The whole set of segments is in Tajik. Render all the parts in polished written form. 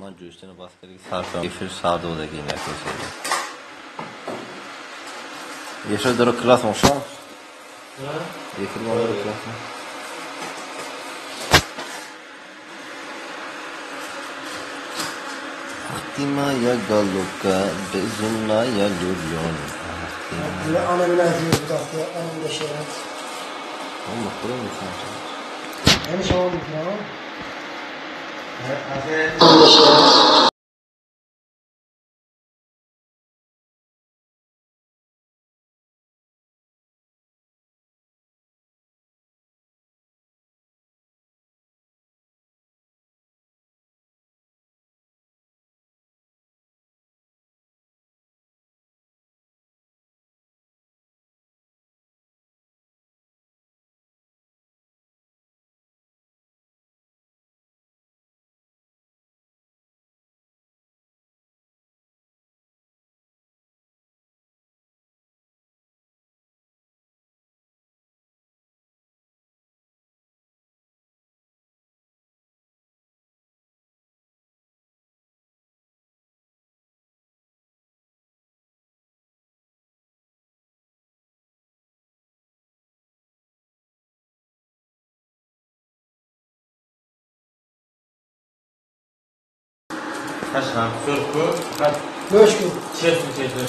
Ман ҷӯштина бас карди сар кардам. Эфир сар додаги якум серия. Ешо даро класс мошон? Эфир мо даро класс. Ах ты моя голубка, безумная влюблённая. انا من هذه انا من الشيرات. هم خودم می‌کنم. یعنی شما می‌کنم؟ Гӯш кун. Честно, честно.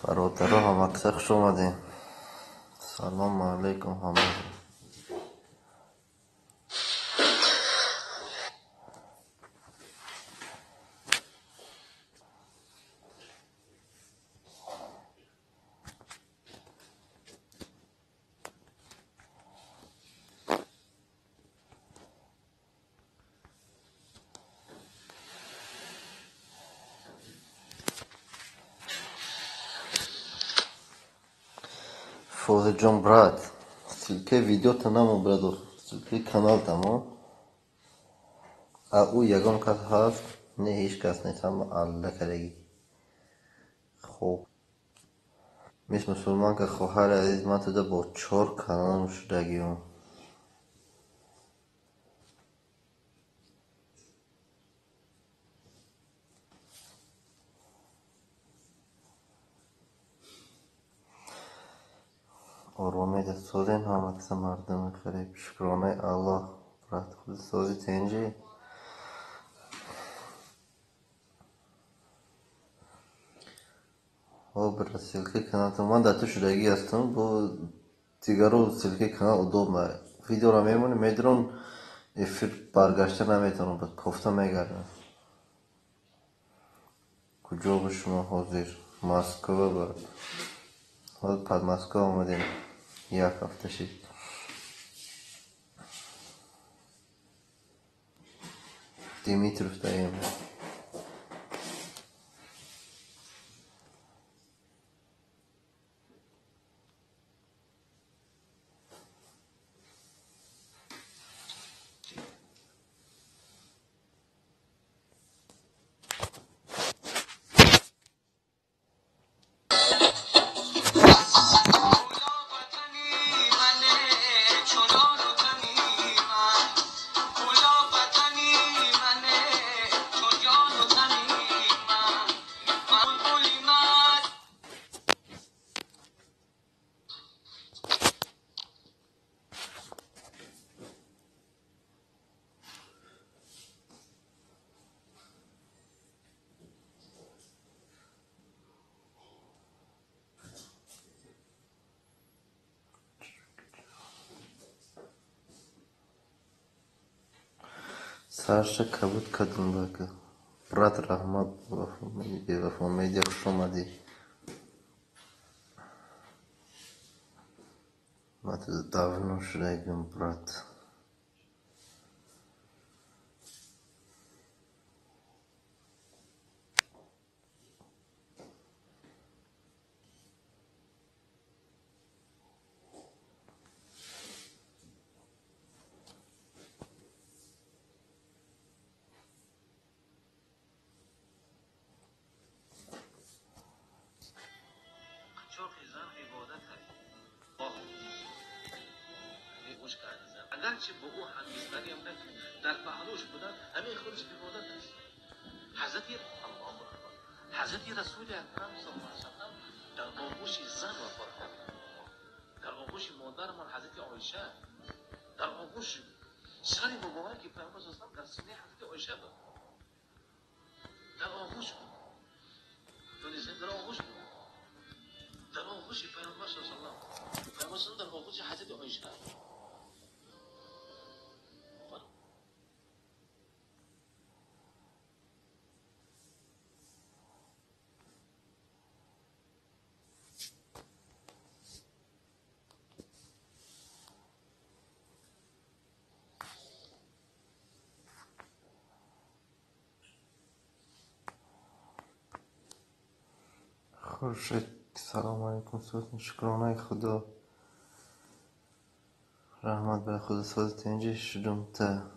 Бародаро, ҳамакса хуш омадем. Салому алайкум ҳама. Фозилҷон, брат, ссылкаи видеота намо, брат, ссылкаи каналтамо. А ӯ ягон кас ҳаст? Не, ҳеҷ кас нест, ҳама алла кардагӣ. Хоб. Мис мусулманка, хоҳари азиз, ман туда бо чор каналам шудагиём. Оромеда созем ҳамакса мардуми хариб. Шукронаи Аллоҳ, брат, худ сози тенҷи. О, брат, ссылкаи каналтон. Ман дар ту шудагӣ ҳастам, бо дигаро ссылкаи канал удобно. Видеоро мемонем, медурам, эфир баргашта наметавонам, бад кофта мегардам. Куҷо бу шумо ҳозир? Москва, брат. Ҳозир под Москва омадем. Як ҳафта шид. Димитров даем. Сарша кабуд кардум бака. Брат, раҳмат, бевафо медиа, хуш омадӣ. Ман туда давно шудагим, брат. اگرچه با او همبستری هم نکرد، در پهلوش بودن همین خودش عبادت است. حضرت الله اکبر، حضرت رسول اکرم صلی الله علیه و سلم در آغوش زن وفات کرد، در آغوش مادرمان حضرت عایشه، در آغوش سر مبارک پیامبر صلی الله علیه و سلم در سینه حضرت عایشه بود، در آغوش بود، در آغوش بود، در آغوش پیامبر صلی الله علیه و سلم، پیامبر صلی در آغوش حضرت عایشه. Хуршед, салому алайкум, созин, шукронаи Худо. Раҳмат ба Худо, сози тенҷи шудум та.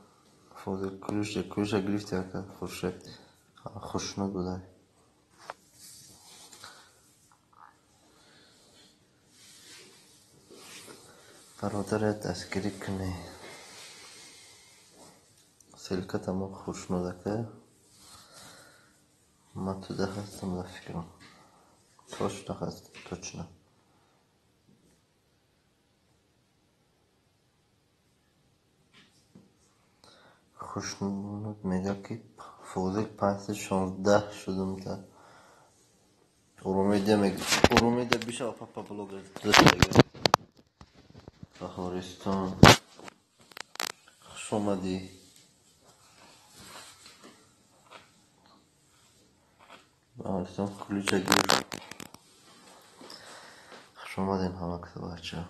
Фозил кулюша, кулюша гирифти ака, Хуршед. Хушнуд будай. Бародаре дастгирӣ кунӣ. Ссылка тамо Хушнуд ака. Ман туда ҳастам дар фикрам. Точно ҳаст, точно. Хушнуд мегӯяд, ки Фозил 516 шудум та. Оромедия бишава папа блогер. Баҳористон хуш омадӣ. Баҳористон ключа гир. Хуш омадем ҳама каса бача.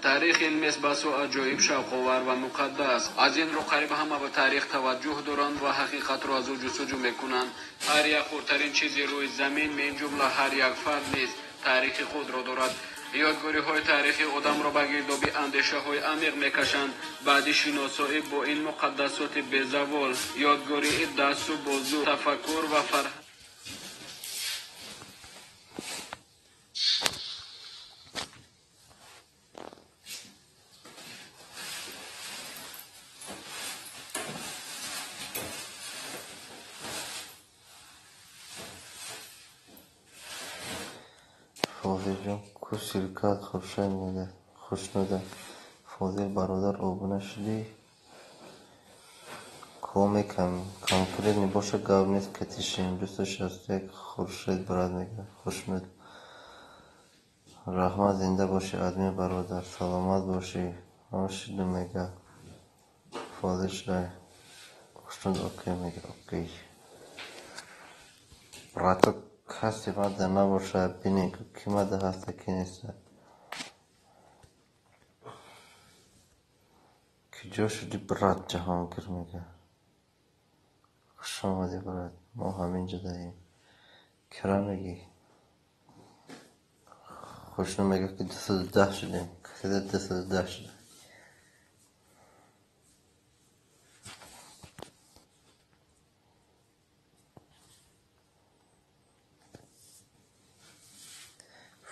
Таърих илмест басо аҷоиб, шавқовар ва муқаддас. Аз ин рӯ қариб ҳама ба таърих таваҷҷӯҳ доранд ва ҳақиқатро аз ӯ ҷустуҷӯ мекунанд. Ҳар як хурдтарин чизи рӯи замин, мин ҷумла ҳар як фард низ таърихи худро дорад. Ёдгориҳои таърихи одамро ба гирдоби андешаҳои амиқ мекашанд. Баъди шиносоӣ бо ин муқаддасоти безавол, ёдгории дасту бозу, тафаккур ва фарҳанг Фозилҷон ку ссылкаат хушнуда. Фозил бародар обуна шудӣ? Коме конкретный боша гап нест катишем. 261 Хуршед брат мега. Хушнуд. Раҳмат, зинда бошӣ админ бародар. Саломат бошӣ. Ҳама шуду мега. Фозил шудай. Хушнуд окей мега. Окей. Брато касе мада набошад, бинед ки мада ҳаста ки неста. Куҷо шудӣ брат Ҷаҳонгир мега. Хуш омадӣ брат. Мо ҳамин ҷо даем. Кира мегӣ? Хушнуд мега ки 210 шудем. Каседа 210 шуда.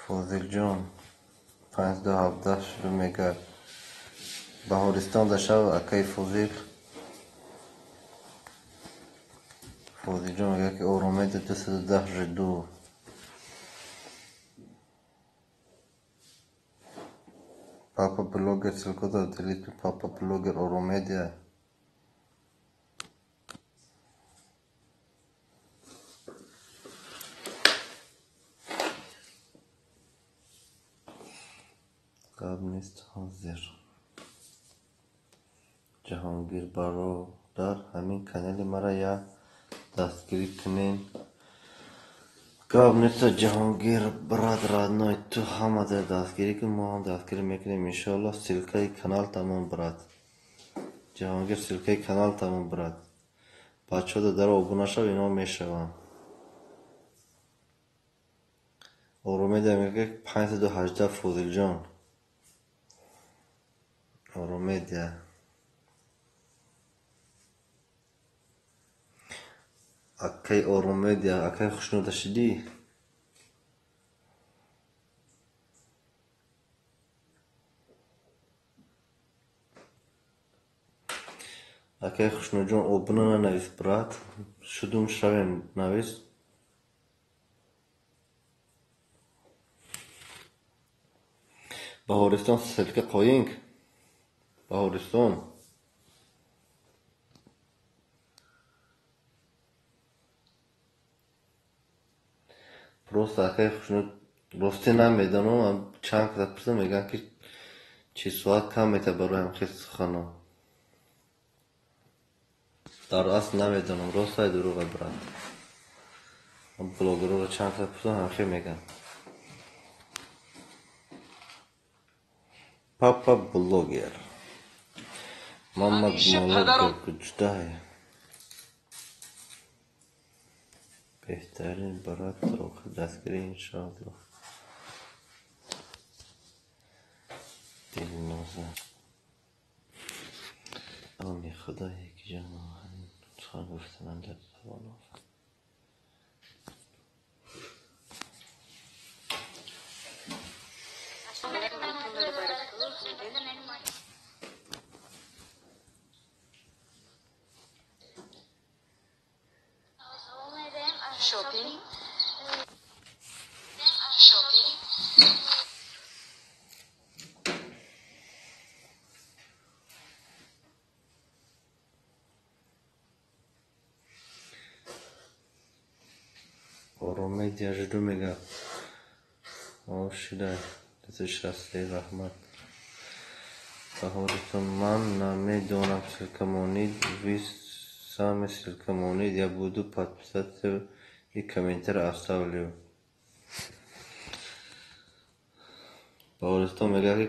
Фозилҷон 517 шуду мега. Баҳористон дашав акаи Фозил. Фозилҷон мега ки Оромеда 210 жду. Папа блогер ссылку делит папа блогер Оромедия. Гап нест ҳозир. Ҷаҳонгир бародар ҳамин канали мара як дастгирӣ кунен. Гап нест Ҷаҳонгир брат родной, ту ҳамада дастгирӣ кун, мо ҳам дастгирӣ мекунем иншоаллоҳ. Ссылкаи канал тамом брат. Ҷаҳонгир ссылкаи канал тамом брат. Бачаҳо дар обуна шав, ино мешаванд. Оромедия мега 518 Фозилҷон. Оромедия. Акаи Оромедия, акаи хушнуда шудӣ? Акаи Хушнудҷон обуна нанавис брат. Шудум шавем навис. Баҳористон ссылка қоинг. Баҳористон. Просто акаи Хушнуд ростӣ намедонам, чанд каса пурсам мегӯянд ки чи соат кам мета барои ҳамхел сухано. Дар асл намедонам, рост ай дурӯға брат. Блогерҳоро чанд каса пурсам ҳамхел мегӯянд. Папа блогер. Мама блогер куҷдай. Беҳтарин брат охир дастгирӣ иншоаллоҳ. Дилноза. Оми худо яки ҷон сухан гуфтанам дар забон офарид. Оромедия жду мега. О, шидай. 263 раҳмат. Баҳористон, ман намедонам ссылка монид, вы сами ссылка монид, я буду подписаться и комментарий оставлю. Баҳористон мега ки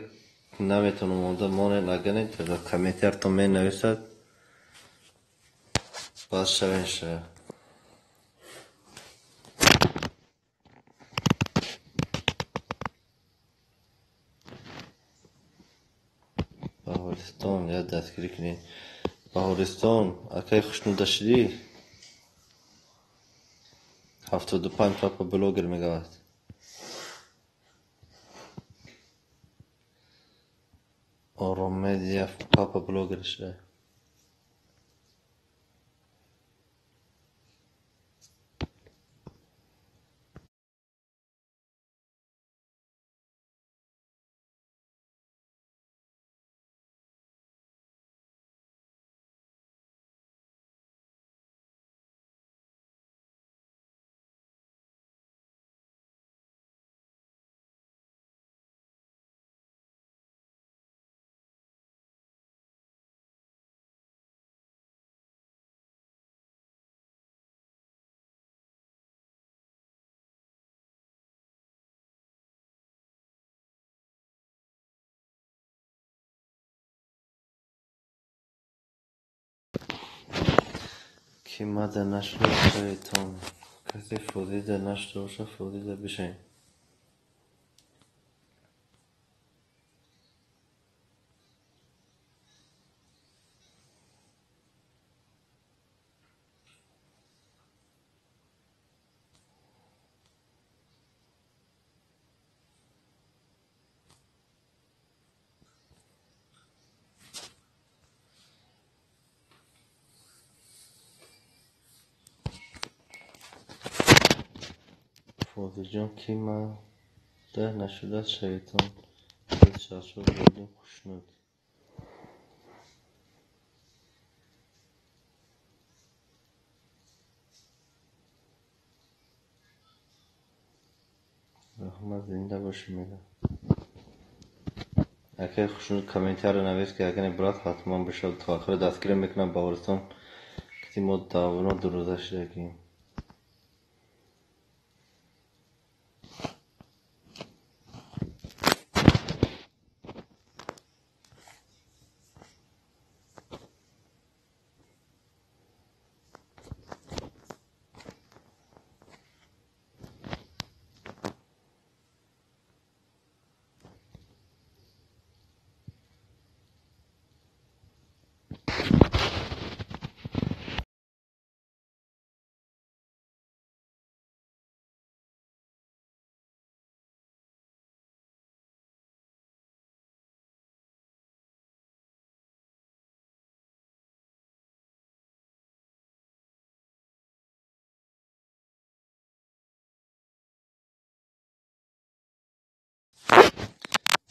наметавонам монда, монед, аганед, комментариятон менависад, баъд шавен ша. Баҳористон, як дастгирӣ кунед. Баҳористон, акай хушнуда шудӣ? 75 папа блогер мегавад. Оромедия папа блогер шуда. Ки мада нашуда шаведтон. Касе фозида нашуда бошад, фозида бишавед. Фозилҷон, ки мада нашуда шаведтон. 264 бурдем, хушнуд. Раҳмат, зинда бошӣ мега. Акай хушнуд комментария навис ки агар брат ҳатман бишавад, то охира дастгирӣ мекунам Баҳористон, ки мо давно дурӯза шудагем.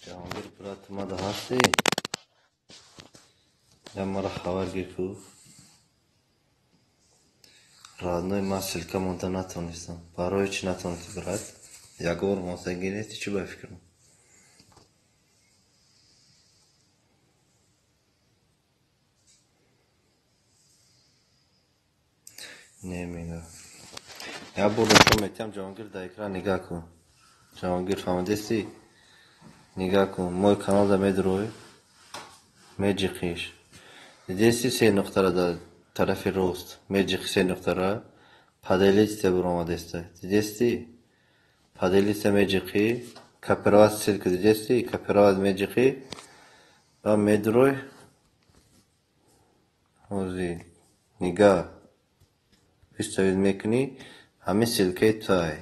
Ҷаҳонгир брат, мада ҳастӣ? Я мара хабар гир ку. Родной, ман ссылка монда натонистам. Барои чӣ натонистӣ, брат? Ягон бор монсагӣ нести, чӣ ба фикрам? Не мега. Як бор нишон метиҳам, Ҷаҳонгир, дар экран нигаҳ кун. Ҷаҳонгир, фаҳмидистӣ? Нигаҳ кун, мой каналда медурӯй, меҷиқиш. Дидести се нуқтара дар тарафи рост, меҷиқи се нуқтара, поделиться буромадеста. Дидести? Поделиться меҷиқӣ, копировать ссылку дидести? Копировать меҷиқӣ ва медурӯй. Ҳозир нигаҳ выставить мекунӣ, ҳамин ссылкаи туай.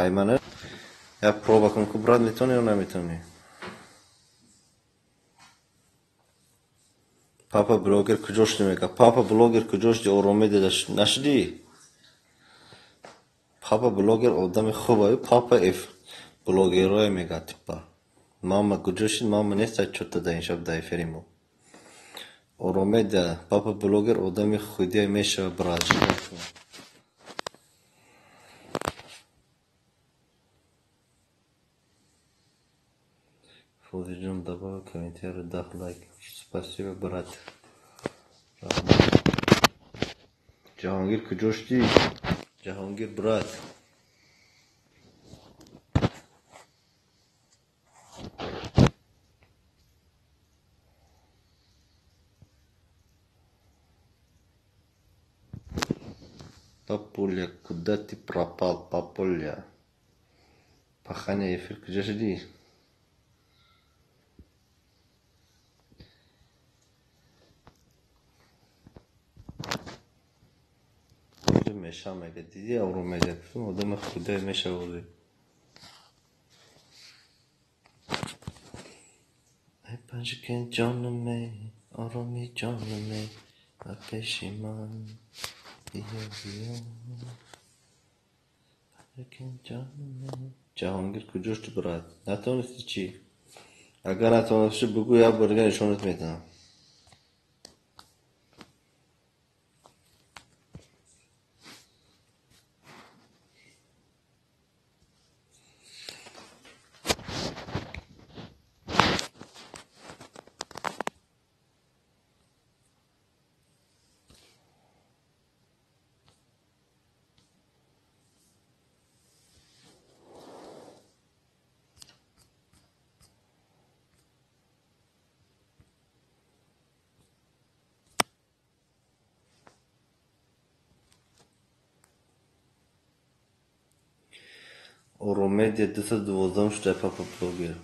Аймана Як проба кун ку, брат, метавонӣ ё наметавонӣ? Папа блогер куҷо шуди, мега? Папа блогер куҷо шуди? Оромӣ деда нашудӣ? Папа блогер одами хуб, папа эф блогерое мега типа. Мама куҷо шуд? Мама нест чота да ин шаб да эфири мо. Оромеда, папа блогер одами худия мешава, брат. Фозиҷон добавил комментарий, дах лайк. Спасибо, брат. Ҷаҳонгир куҷо шудӣ? Ҷаҳонгир, брат. Папуля, куда ты пропал, папуля? Паханя, эфир куҷо шудӣ? Меша мега, диди авру мега, гуфтам одами худое мешавози. Ай панҷакен ҷонаме, ороми ҷонаме, ба пеши ман биё биё. Панҷакен ҷонаме. Ҷаҳонгир куҷо шуд, брат? Натавонисти чӣ? Агар натавонисти, бугӯ, як бор дигар нишонат медиҳам. Оромедия 212 шуда, папа блогер.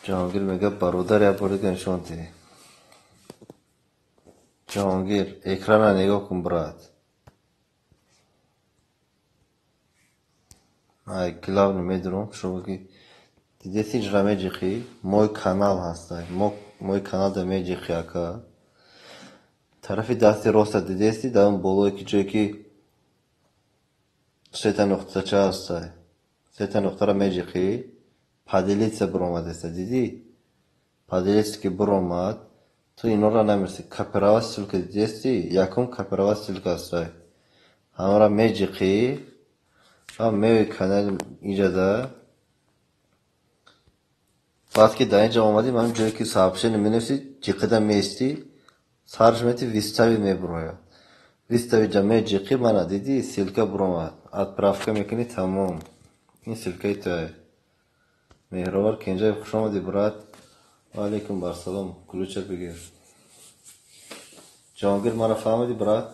Ҷаҳонгир мега, бародар, як бор дига нишон диҳ. Ҷаҳонгир, экрана нигоҳ кун, брат. Ай, главный медурам, шумо ки дидеси ҷра меҷиқӣ, мой канал ҳастай. Мой канал да меҷиқӣ, ака. Тарафи дасти роста дидеси, дар он болое ки ҷое ки сета нуқтача ҳастай. Сета нуқтаро меҷиқӣ, поделиться биромадеста, дидӣ? Поделиться ки биромад, ту инора намерси. Копировать ссылка дидести, якум копировать ссылка ҳастай. Ҳамаро меҷиқӣ, ва меои канали инҷада. Баъд ки дар инҷа омадӣ, ман ҷое ки сообщение менависӣ, ҷиқида меистӣ, сарш мети вистави мебурояд. Виставиҷа меҷиқӣ, мана дидӣ, ссылка буромад. Отправка мекунӣ, тамом. Ин ссылкаи туе. Меҳровар Кенҷаев, хуш омадӣ, брат. Ва алейкум ассалом. Ключа бигир. Ҷаҳонгир, маро фаҳмидӣ, брат?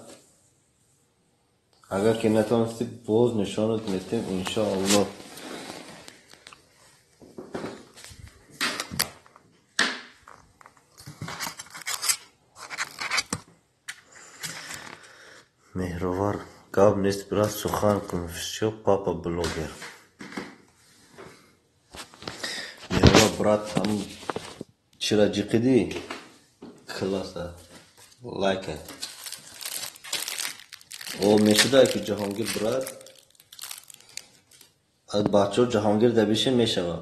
Агар ки натавонистӣ, боз нишонат медиҳем, иншоаллоҳ. Меҳровар, гап нест, брат, сухан кун. Всё, папа блогер. Меҳровар, брат, ҳам чира ҷиқидӣ? Класса. Лайка. О, мешуда ки Ҷаҳонгир, брат? Аз бачаҳо Ҷаҳонгир да бишин мешава.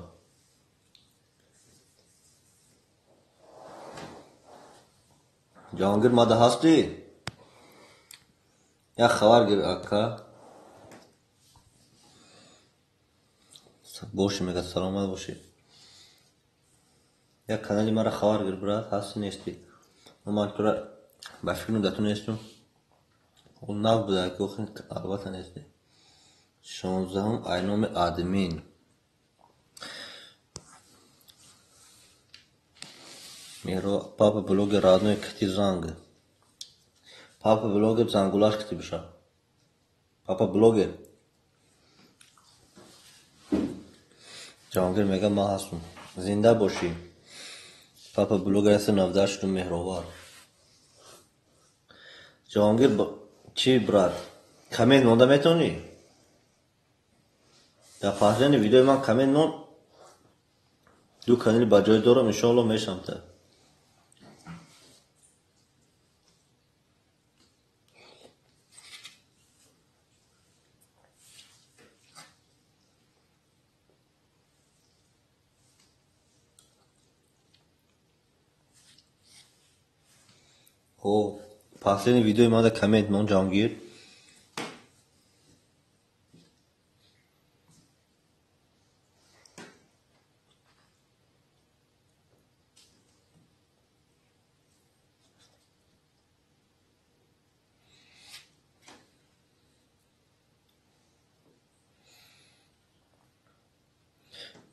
Ҷаҳонгир, мада ҳастӣ? Як хабар гир, ака. Бошӣ, мега, саломат бошӣ. Як канали мара хабар гир, брат, ҳастӣ нестӣ? Ман тура ба фикрам да ту нестум. Нав буда ки охир албатта нестӣ. 16-ум айноми админ. Меҳро, папа блогер родной кити занг. Папа блогер зангулаш кити биша. Папа блогер. Ҷаҳонгир мега, ман ҳастум. Зинда бошӣ. Папа блогер 198 Меҳровар. Ҷаҳонгир, чӣ, брат? Коммент монда метавонӣ? Дар последний видеои ман коммент мон, ду канали ба ҷой дорам, иншоалло мешам та. Хоб, последний видеои ман дар коммент мон, Ҷаҳонгир.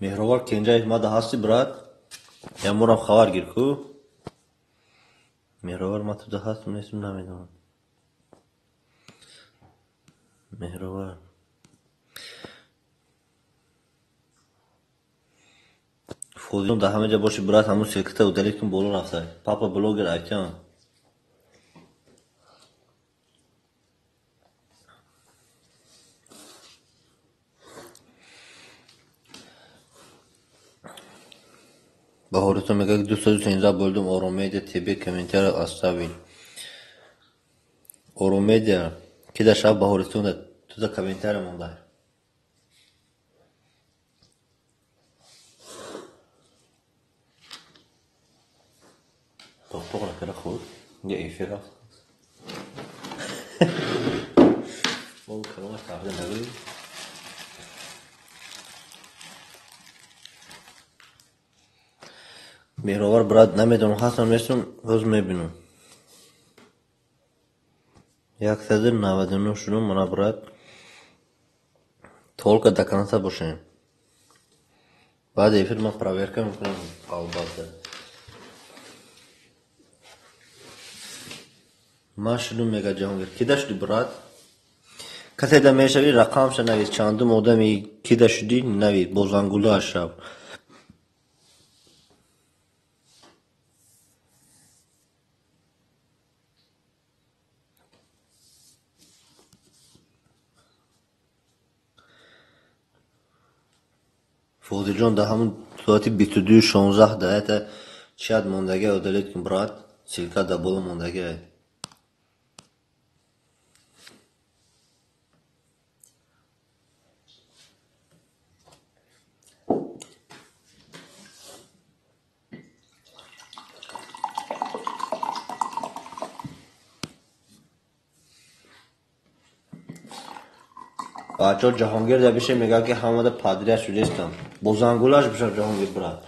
Меҳровар Кенҷаев, мада ҳасти, брат? Ямурам хабар гир ку. Меҳровар, ма туда ҳастм, нестм, намедонам. Меҳровар. Фозилон, дар ҳама ҷа боши, брат, ҳамун ссылка та удалить кун, боло рафтай. Папа блогер акам. Баҳористон мегӯяд, ки 213 бурдум, Оромедия ТБ комментария оставил. Оромедия ки дар шаб Баҳористон туда комментария монда. Тоқтоқ накарда худ я эфир рафт. Мо каломаш таҳрир нагӯем. Меҳровар, брат, намедонам ҳастам, нестам, ҳоз мебинам. 199 шудум, мана, брат. Только до конца бошем. Баъди эфир ман проверка мекунам, албатта. Ман шудум, мега Ҷаҳонгир. Кида шуди, брат? Касе да мешавӣ, рақамша навис, чандум одами кида шудӣ, навис, бо зангулааш шав. Фозилҷон, дар ҳамун соати 22:16 дар ята чат мондагиа удалить кун, брат. Ссылка дар боло мондагиа. Бачаҳо, Ҷаҳонгир да бише, мегӯяд, ки ҳамада подряд шудестам. Бо зангулаш бишав, Ҷаҳонгир, брат.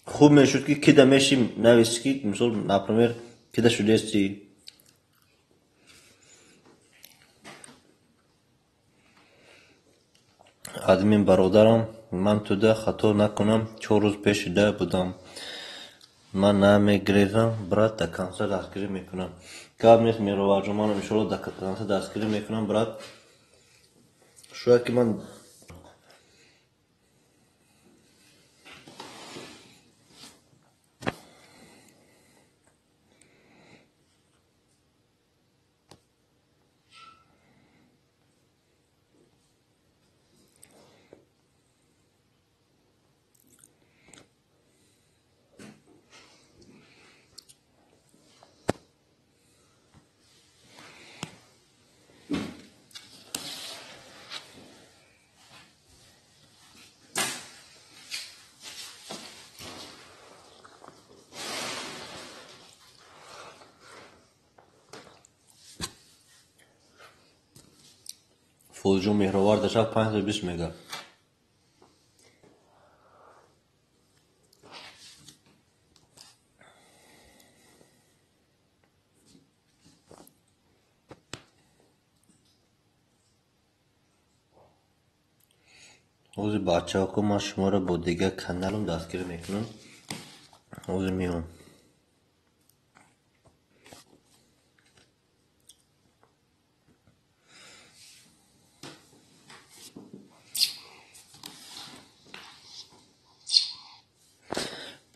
Хуб мешуд, ки кида меши, нависи, ки мисол, например, кида шудести. Админ бародарам, ман туда хато накунам, 4 рӯз пеш шуда будам. Ман намегрезам, брат, до конца дастгирӣ мекунам. Гап нест, Меҳроварҷон, манам иншоалло до конца дастгирӣ мекунам, брат. Шояд ки ман Фозилҷон, Меҳровар дар шаб 520 мега. Ҳозир, бачаҳоко, ман шуморо бо дигар каналам дастгирӣ мекунам. Ҳозир меом.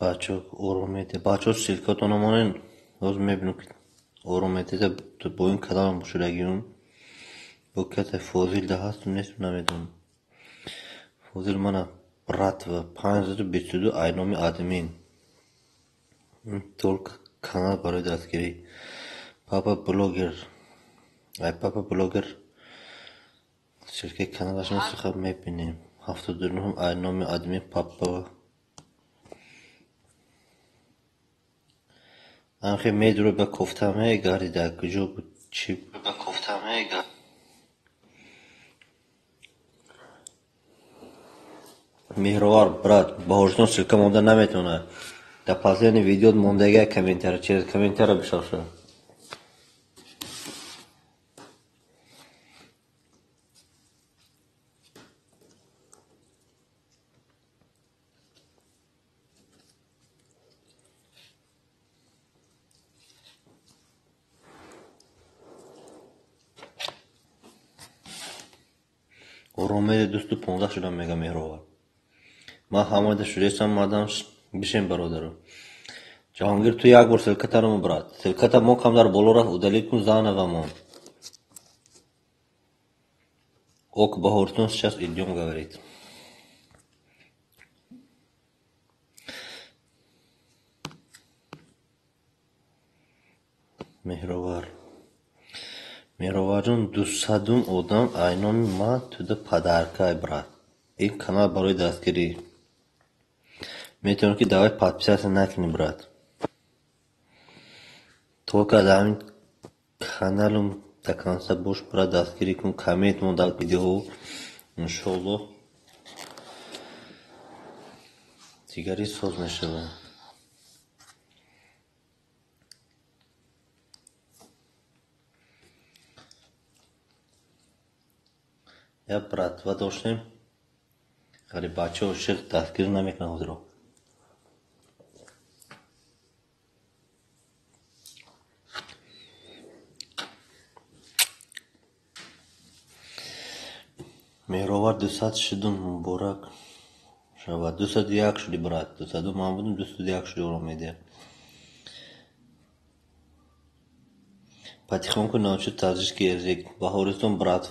Бачаҳо, оромед. Бачаҳо, ссылка тонро монен. Ҳозир мебинам, ки Оромедида бо ин каналам шудагиюм. Бо кате Фозил да ҳасту несту намедонам. Фозил мана братва 522 айноми админ. Только канал барои дастгирӣ. Папа блогер. Ай папа блогер ссылкаи каналаш нест, хаб мебинем. 79 айноми админ папа. Анхе медуро ба кофта мегардида куҷо буд чӣ ба кофта мегард. Меҳровар брат, Баҳористон ссылка монда наметавонад. Дар последний видео мондагия комментарий, через комментарий бишавша. Оромеди 215 шудам мега Меҳровар. Ман ҳамада шудесам мадам бишем бародаро. Ҷаҳонгир ту як бор ссылкатаро брат. Ссылката мо кам дар боло рафт, удалить кун заново мон. Ок, Баҳористон сейчас идём, говорит. Меҳровар. Меҳроварҷон, 200-ум одам айноми ман туда подаркай брат. Ин канал барои дастгирӣ. Метавонӣ ки давай подписаться накунӣ брат. Только дар ҳамин каналум до конца бош брат, дастгирӣ кун, коммент мон дар видеоҳо. Иншоаллоҳ дигари соз мешавад. Як братва доштем, ғариббача ошиқ дастгирӣ намекунад ҳозиро. Меҳровар 200 шудум, муборак шавад. 201 шуди брат, 202 ман будум, 201 шуди Оромедия. Потихоньку научу таджикский язык. Баҳористон брат,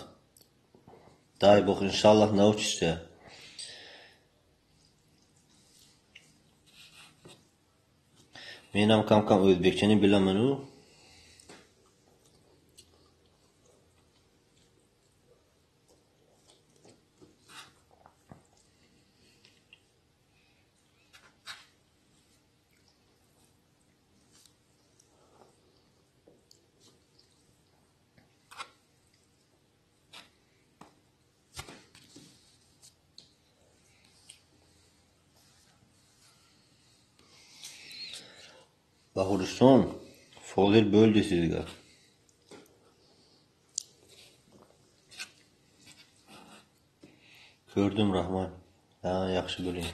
дай бог, иншаллах научишься. Менам кам-кам ӯзбекчани биламану. Баҳористон Фозил bo'ldi sizga. Ko'rdim, rahmat. Ha, yaxshi bo'ling.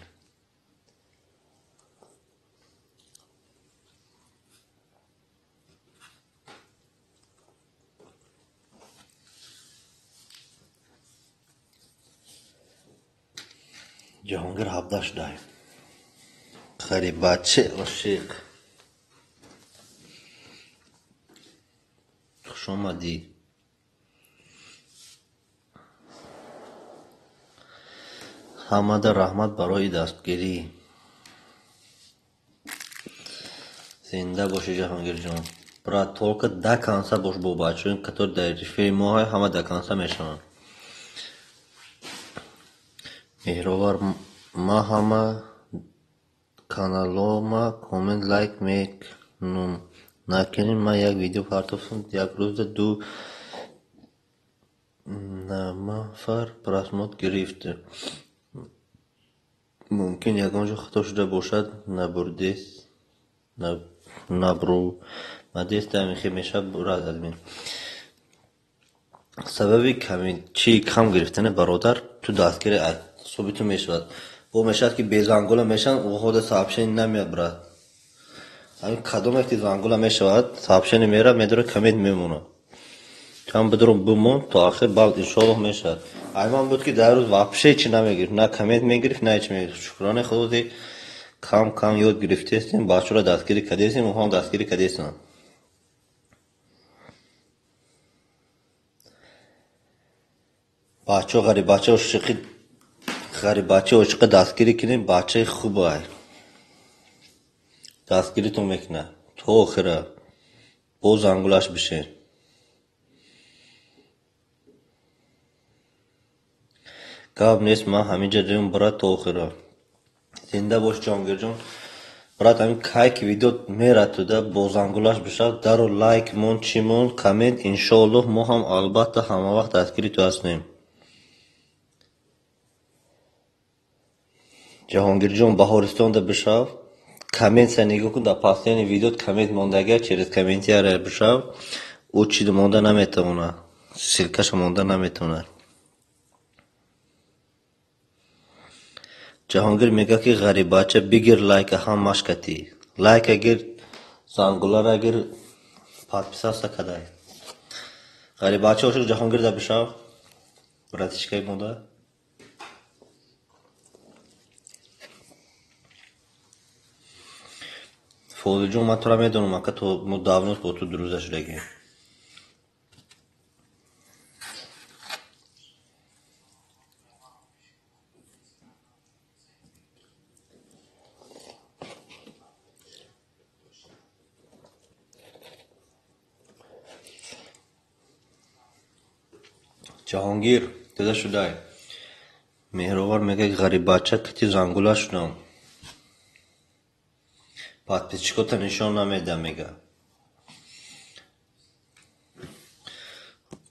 Jahongir 17 шудай. Ғариббача ошиқ. Хуш омадӣ. Ҳамада раҳмат барои дастгирӣ. Зинда бошӣ Ҷаҳонгирҷон. Брат, только до конца бош бо бачаҳои, которые дар эфири мо ҳама до конца мешаванд. Меҳровар, ман ҳама каналома коммент лайк мекунам. Накунӣ ман як видео партофтам, як рӯзда 2 нафар просмотр гирифт. Мумкин ягон ҷо хато шуда бошад, набурдест, набрумадест, ҳамин мешавад брат админ. Сабаби чи кам гирифтани бародар ту дастгири ҳисоби ту мешавад. Бо мешавад ки безангола мешаванд, оҳода сообщение намеяд брат. Ҳамин кадоме ки зангула мешавад, сообщение меравад, медорад, коммент мемонад. Кам бидурум бимон то охир, баъд иншоаллоҳ мешавад. Айман буд ки дар рӯз вообще чи намегирифт, на коммент мегирифт, на ҳеч мегирифт. Шукронаи Худо ки кам кам ёд гирифтестем, бачаҳоро дастгирӣ кардестем, онҳоам дастгирӣ кардестанд. Бачаҳо ғариббача ошиқи ғариббача ошиқи дастгирӣ кунем, бачаи хубай. Дастгиритон мекунад то охира. Боз зангулаш бишен. Гап нест, ман ҳаминҷа дем брат то охира. Зинда бош Ҷонгирҷон. Брат, ҳамин кай ки видео мерад туда, бо зангулаш бишав, даро лайк мон, чӣ мон, коммент, иншоаллоҳ мо ҳам албатта ҳама вақт дастгири ту ҳастем. Ҷаҳонгирҷон, Баҳористонда бишав, комментса нигоҳ кун, дар последний видео коммент мондага, через комментияра бишав, ӯ чӣ монда наметавонад, ссылкаша монда наметавонад. Ҷаҳонгир мегӯяд ки ғариббача бигир лайка ҳамаш катӣ. Лайка гир, зангулара гир, подписаться кадай. Ғариббача ошиқ Ҷаҳонгирда бишав, братишкаи монда. Фозилҷон, ман тура медонам, ака то мо давно бо ту дурӯза шудагем. Ҷаҳонгир, дида шудай. Меҳровар мегӯяд ғариббача кати зангула шудам. Подписчикота нишон намедиҳам, мегӯяд.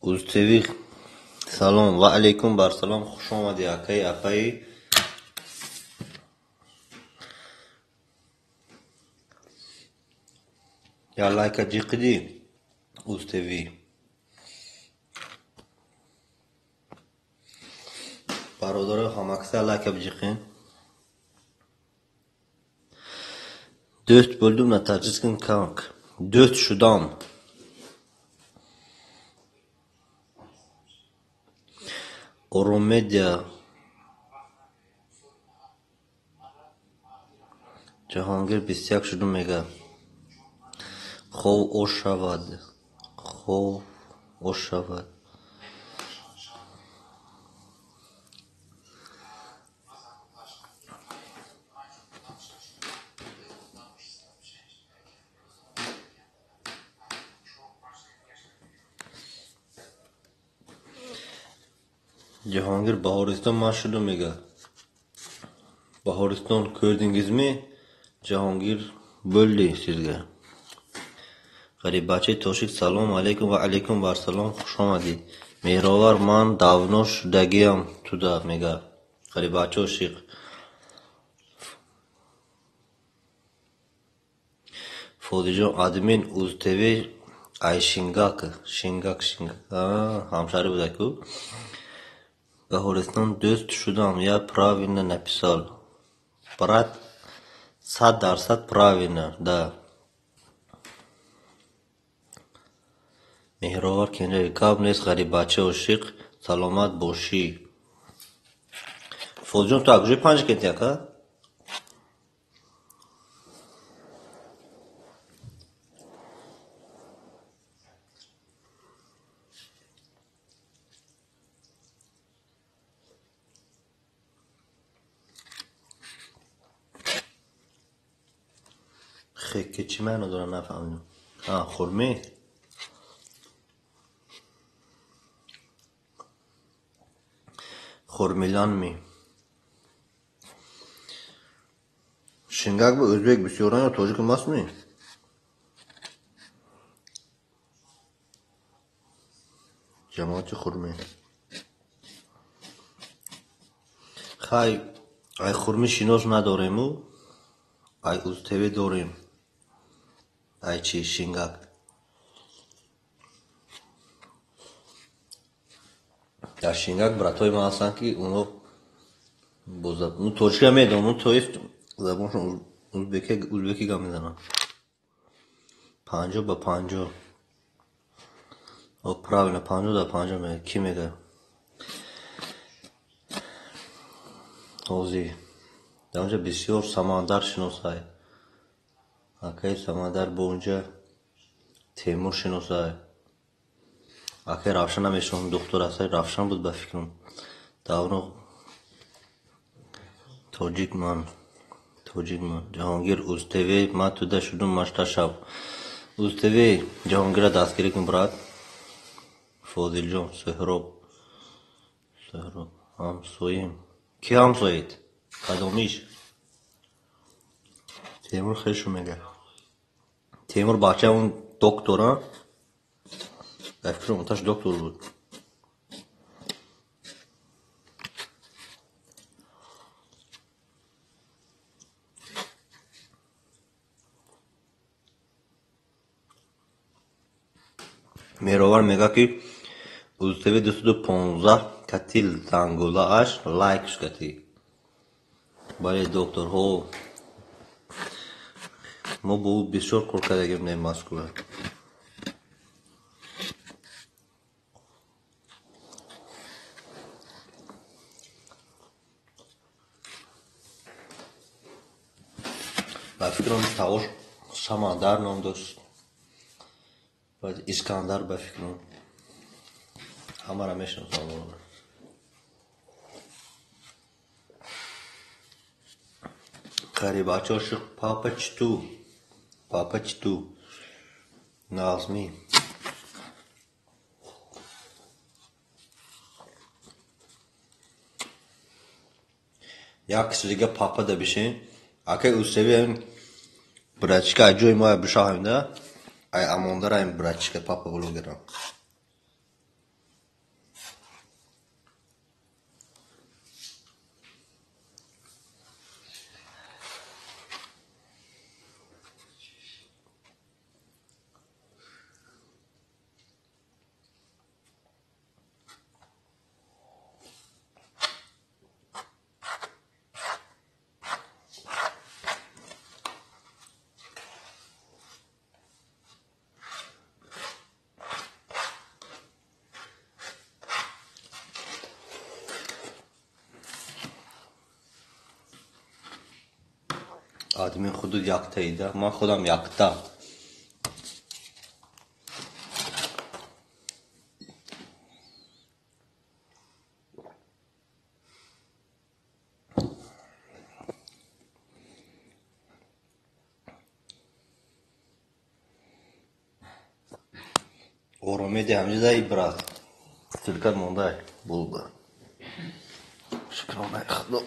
Узтеви салом ва алайкум барсалом, хуш омадӣ акаи апаи. Я лайка ҷиқидӣ Узтеви. Бародаро ҳамакса лайка биҷиқен. Дӯст болдум на таҷикским как. Дӯст шудам. Оромедия. Ҷаҳонгир 21 шудум мегӯяд. Хов ош шавад. Хов ош шавад. Ҷаҳонгир Баҳористон ман шудум мегӯяд. Баҳористон кӯрдингизми? Ҷаҳонгир bo'ldi sizga. Ғариббачаи тошик салом алайкум ва алайкум барсалом, хуш омадед. Меҳровар ман давно шудагиам туда мегӯяд. Ғариббача ошиқ. Фозилҷон админ УзТВ ай Шингак, Шингак, Шингак. Ҳамшаҳри буда-ку. Баҳористон дӯст шудам, я правильно написал. Брат, 100% правильно, да. Меҳровар Кенҷаев, гап нест ғариббача ошиқ, саломат бошӣ. Фозилҷон, ту аз куҷои панҷ кетӣ ака? Хеке чӣ маъно дорад нафаҳмидам. Хурмӣ? Хурмиланми? Шингак ба ӯзбек бисёран ё тоҷик ҳастми? Ҷамоати хурмӣ. Хай, ай хурмӣ шинос надорему, ай УзТВ дорем. Ай чи Шингак. Дар Шингак братҳои ман ҳастанд ки оно бо ну тоҷикиро медонанд, то есть забоншон узбекӣ гап мезананд. 50 ба 50. О, правильно, 50 дар 50 мегӯяд. Кӣ мегӯяд? Ҳозир. Дар онҷа бисёр Самандар шиносай. Акаи Самандар бо онҷа Темур шиносай. Акай Равшан намешинохтам, духтур аст, Равшан буд ба фикрам. Давно тоҷик ман, тоҷик ман. Ҷаҳонгир УзТВ, ман туда шудум машта шав. УзТВ Ҷаҳонгирро дастгирӣ кун, брат. Фозилҷон, Суҳроб. Суҳроб, ҳамсоем. Ки ҳамсоед? Кадомиш? Темур хешу мега. Темур бача он доктора. Ба фикрам оташ доктор буд. Меҳровар мега ки УзТВ 215 кати зангулааш лайкш кати. Бале, докторҳо мо бо ӯ бисёр кор кардагим дар Москва. Ба фикрам тавош Самандар ном дошт. Баъд Искандар ба фикрам. Ҳамаро мешиносам. Қарибачо шух папа читу. Папа читу. Нағзми. Як киси дига папа да бишин. Акай УзТВ братчика ай ҷои мо бишаҳем да. Ай амондара ин братчика папа блогера. Админ худу яктаида, ман худам якта. Оромеди ҳамҷида и брат. Ссылкат мондай булда. Шукронаи Худо.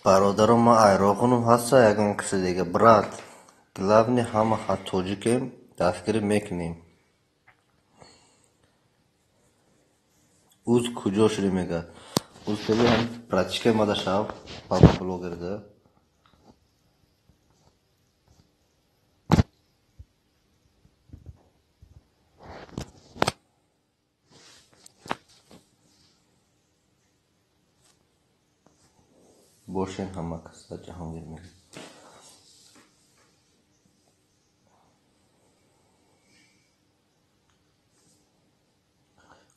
Бародаро, ман айроқунам ҳаста ягон киси дига. Брат, главный ҳама тоҷикем, дастгирӣ мекунем. Уз куҷо шуди мега? Уз ТВ ҳам братчикаи мада шав, папа блогерда. Бошен ҳама каса Ҷаҳонгир мега.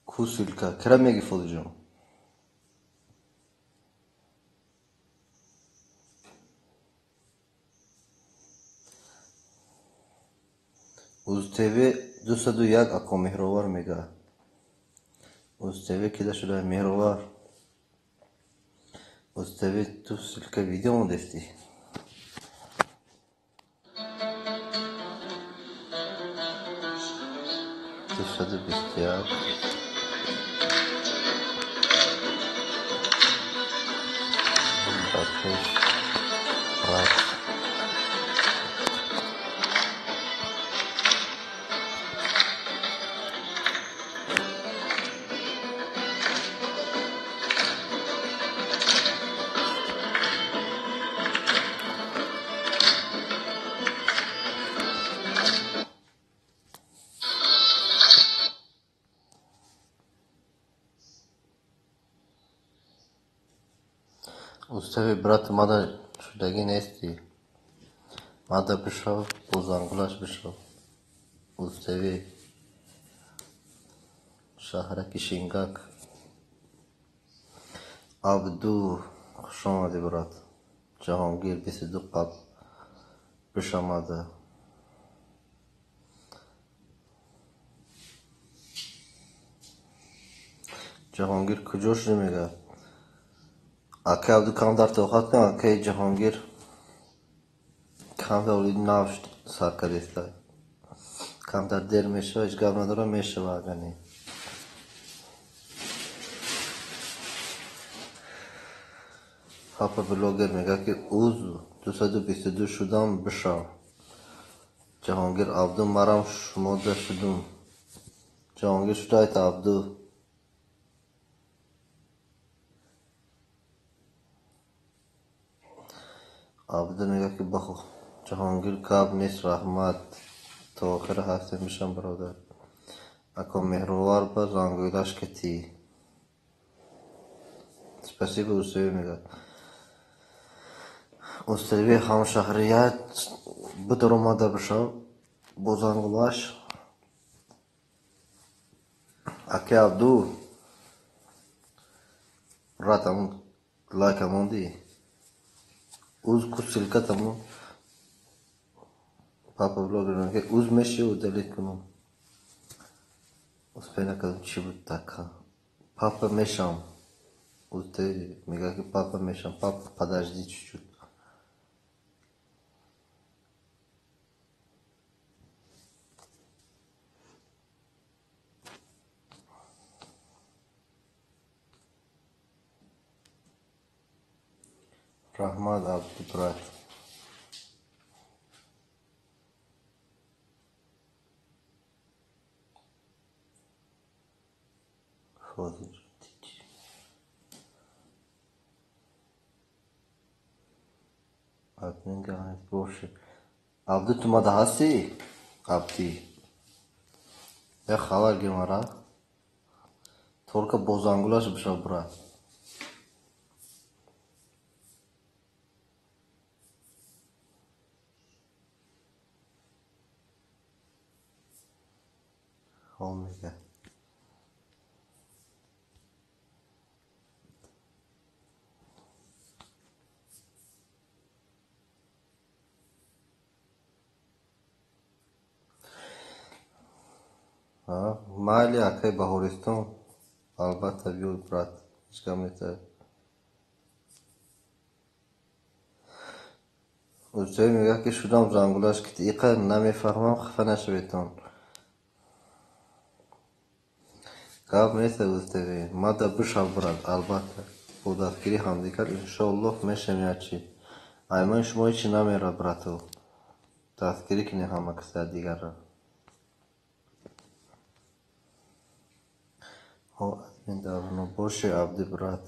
Ку ссылка? Кира меги Фозилҷон? УзТВ 201 ако Меҳровар мега. УзТВ кида шуда Меҳровар? УзТВ ту ссылка видео мондести? 221. Ба пеш брат. УзТВ брат мада шудагӣ нестӣ. Мада бишав, бо зангулаш бишав. УзТВ. Шаҳраки Шингак. Абду, хуш омадӣ, брат. Ҷаҳонгир 22 қаб бишомада. Ҷаҳонгир куҷо шуда мега? Акай Абду камтар тоқат кун, акай Ҷаҳонгир камтар оли нав сар кардеста. Камтар дер мешава, ҳеҷ гап надора, мешава агани. Папа блогер мега ки уз 222 шудам бишав. Ҷаҳонгир Абду марам шумода шудум. Ҷаҳонгир шуда айта Абду. Абду мега ки бахо Ҷаҳонгир гап нест, раҳмат. То охира ҳастем бишам бародар. Ако меҳрувар ба зангӯйлаш катӣ. Спасибо, Устави мега. Устави ҳамшаҳрият бидоромада бишав бо зангулаш. Аки Абду брат, амун лайка монди. Уз ку ссылка тамон. Папа блогер мега уз меши удалить кунам. Успей накардам чӣ буд така. Папа мешам. Устави мега ки папа мешам. Папа подожди чуть-чуть. Раҳмат, Абду брат. Фозил. Админ гаҳ боши. Абду ту мада ҳастӣ? Абди. Я хабар гир мара. Только бо зангулаш бишав брат. Ҳо мега. Майли акай Баҳористон, албатта биёй брат, ҳеҷ гап нест. Устави мега ки шудам зангулаш ки иқа намефаҳмам, хафа нашаведтон. Гап нест Устави, мада бишав брат, албатта. Бо дастгирии ҳамдигар иншоаллоҳ мешавем ячи. Аймони шумо ҳечи намерад брату. Дастгирӣ кунед ҳама каса дигарро. Ҳо админ даврно боши Абди брат.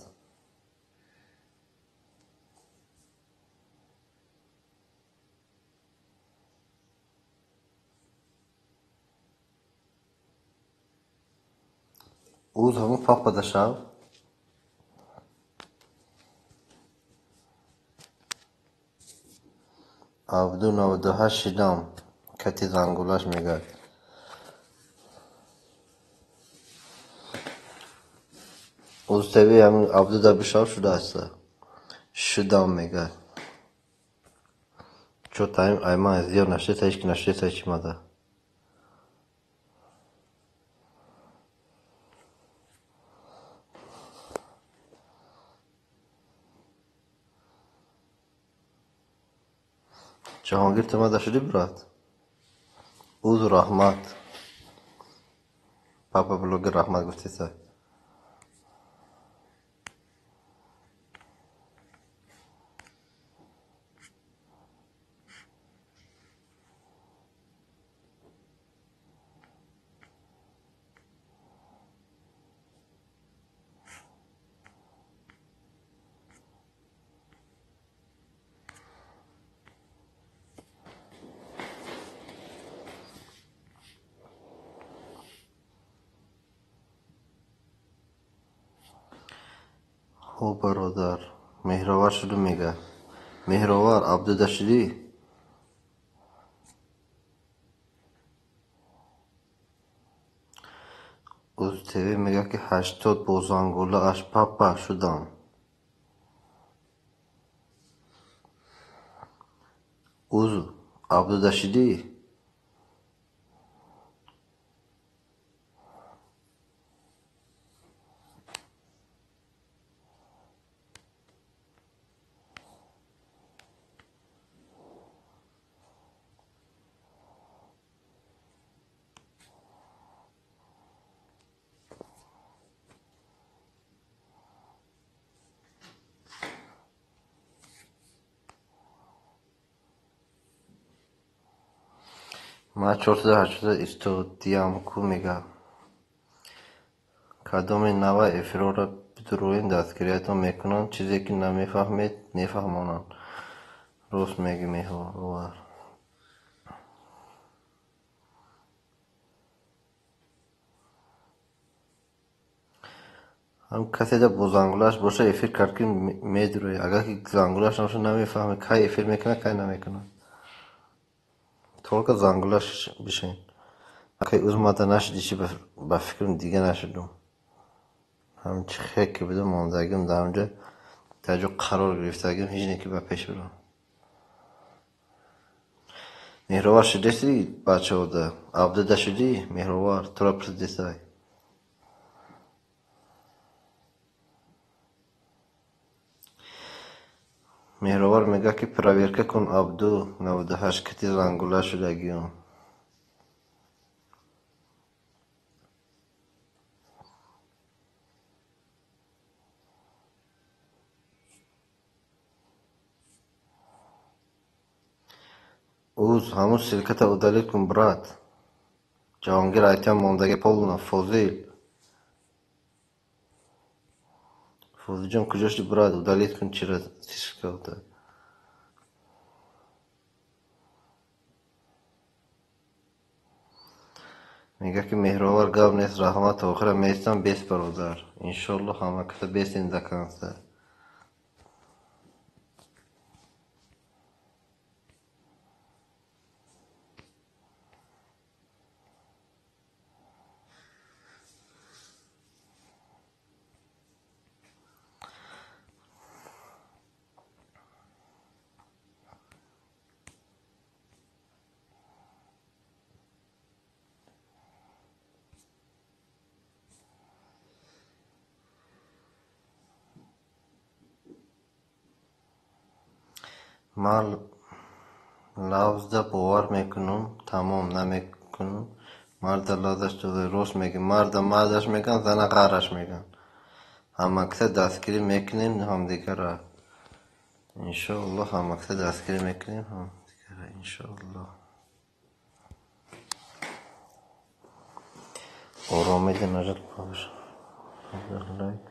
Уз ҳамун папа шав. Абду 98 шидам. Кати зангулаш мегӯяд. Устави ҳамин Абдуда бишав шудааст. Шудам мегӯяд. Чо таим айман зиёд нашида ҳеҷ ки нашида ҳеҷ мада. Ҷаҳонгир ту мада шудӣ брат? Уз раҳмат. Папа блогер раҳмат гуфтеса. Хо бародар, меҳровар шуду мега. Меҳровар Абдуда шудӣ? Уз ТВ мегӯяд, ки 80 бо зангулааш папа шудам. Уз Абдуда шидӣ? Ман 480 истодиям ку мега. Кадоме нава эфирҳоро бидуроем, дастгириятон мекунанд, чизе ки намефаҳмед мефаҳмонанд. Рост мегӣ, Меҳровар. Ҳам каседа бо зангулааш боша эфир кард, ки медуроӣ. Агар ки зангулааш набоша, намефаҳмӣ кай эфир мекунад, кай намекунад. Только зангулаш бишин. Акай узмада нашуди, чи ба фикрам дига нашудум. Ҳамчи хек ки будум, мондагим дар ҳамҷа дар ҷо қарор гирифтагим, ҳеҷ не ки ба пеш бирам. Меҳровар шудеси бачаода? Абдуда шудӣ? Меҳровар, туро пурсидесай. Меҳровар мегӯяд, ки проверка кун Абду 98 кати зангула шудагиам. Уз, ҳамун ссылката удалить кун, брат. Ҷаҳонгир айтям мондаги полна, Фозил. Фозилҷон, куҷо шуди, брат? Удалить кун чира ссылката. Мегӯяд, ки Меҳровар гап нест, раҳмат, то охира меистам, бес бародар. Иншоллоҳ ҳама каса бесем до конца. Ман лавзда бовар мекунам, тамом намекунам. Марда лавзаш тоза рост мегӯ. Марда мардаш мегӯянд, зана ғараш мегӯянд. Ҳамакса дастгирӣ мекунем ҳамдигарра. Иншоаллоҳ ҳамакса дастгирӣ мекунем ҳамдигарра, иншоаллоҳ. Оромида нажат лайк.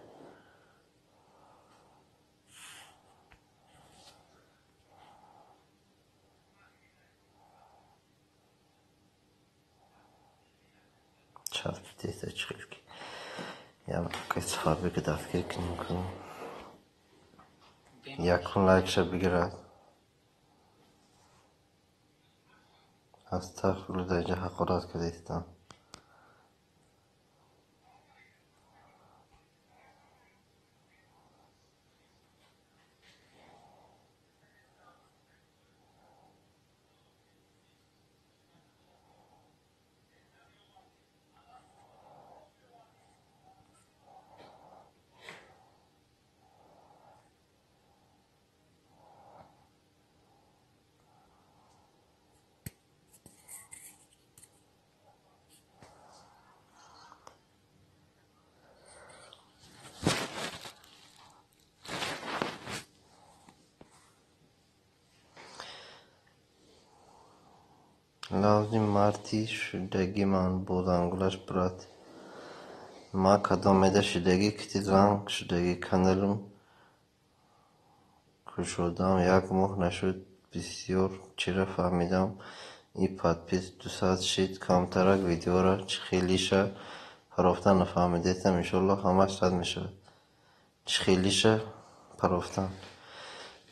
Часпидеса чихел ки ям акай сафарбека дастгирӣ кунем ку. Якун лайкша бигирад. Астағфируллоҳ, дар инҷа ҳақорат кардаистам. Лавзи марди шудагӣ ман бо зангулаш, брат. Ма кадомеда шудагӣ, кити занг шудагӣ, каналам кушодам, як моҳ нашуд, бисёр чира фаҳмидам. И подпис 200 шид, камтарак видеора чихелиша парофтан нафаҳмидестам, иншоаллоҳ ҳамаш сад мешавад. Чихелиша парофтан.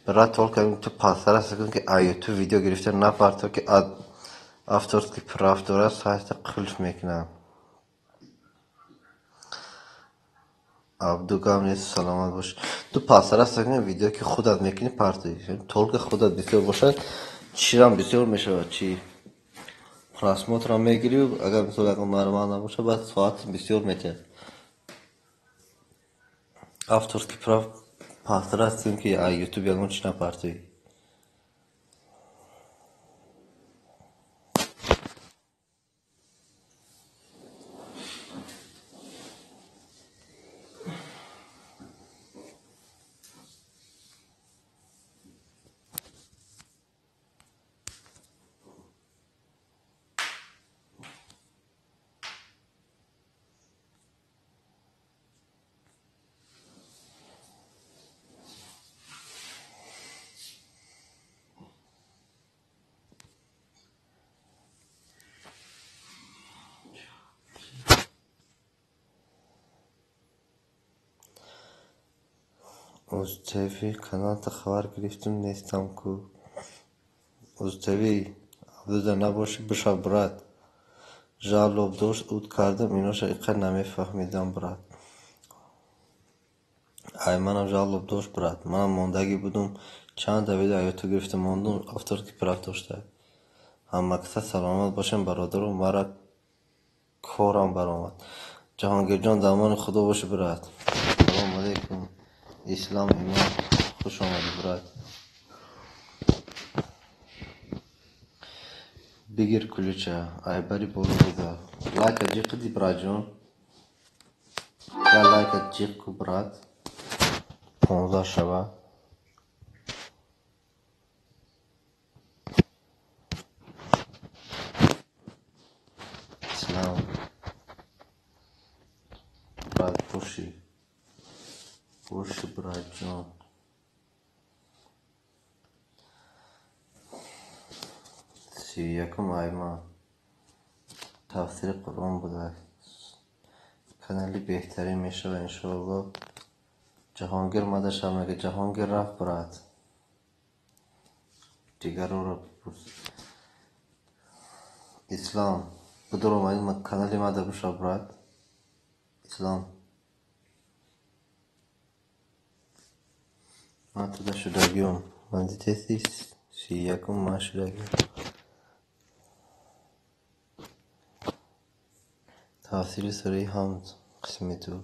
Брат, только ту пастара кун, ки ютуб видео гирифта напарто, ки авторский прав дорад, сайта қулф мекунам. Абду гап нест, саломат бош. Ту пасраст видео ки худат мекунӣ партои. Только худат бисёр бошад, чирам бисёр мешавад, чи просмотрам мегирӣ, агар мисол ягон нормал набошад, баъд соат бисёр метиҳад. Авторский прав пасраст кун ки ютуб ягон чи напартоӣ. Узтв каналта хабар гирифтум, нестам ку. Узтв Абдуда набошӣ, бишав брат. Жалоб дошт, уд кардам, иноша иқар намефаҳмидам брат. Ай манам жалоб дошт брат. Манам мондагӣ будум, чанда видео аёту гирифта мондум, авторский прав дошта. Ҳамакаса саломат бошем бародару, мара корам баромад. Ҷаҳонгирҷон, дамони худо бошӣ брат. Салому алейкум. Ислам имон, хуш омадӣ брат. Бигир ключа, айбари боло буда. Лайка ҷиқиди братҷон. Я лайка ҷиқ ку брат. 15 шава. Ислам. Брат бошӣ. Бошӣ братҷон. 31 айман. Тафсири Қуръон буда. Канали беҳтарин мешава иншоалло. Ҷаҳонгир мадаша мега, Ҷаҳонгир рафт брат. Дигароро бипурс. Ислам, бидор омадӣ канали мада бишав брат. Ислам. Ман туда шудагиём. Ман дидеси 31 ман шудагиём. Тафсири сураи Ҳамд қисми 2.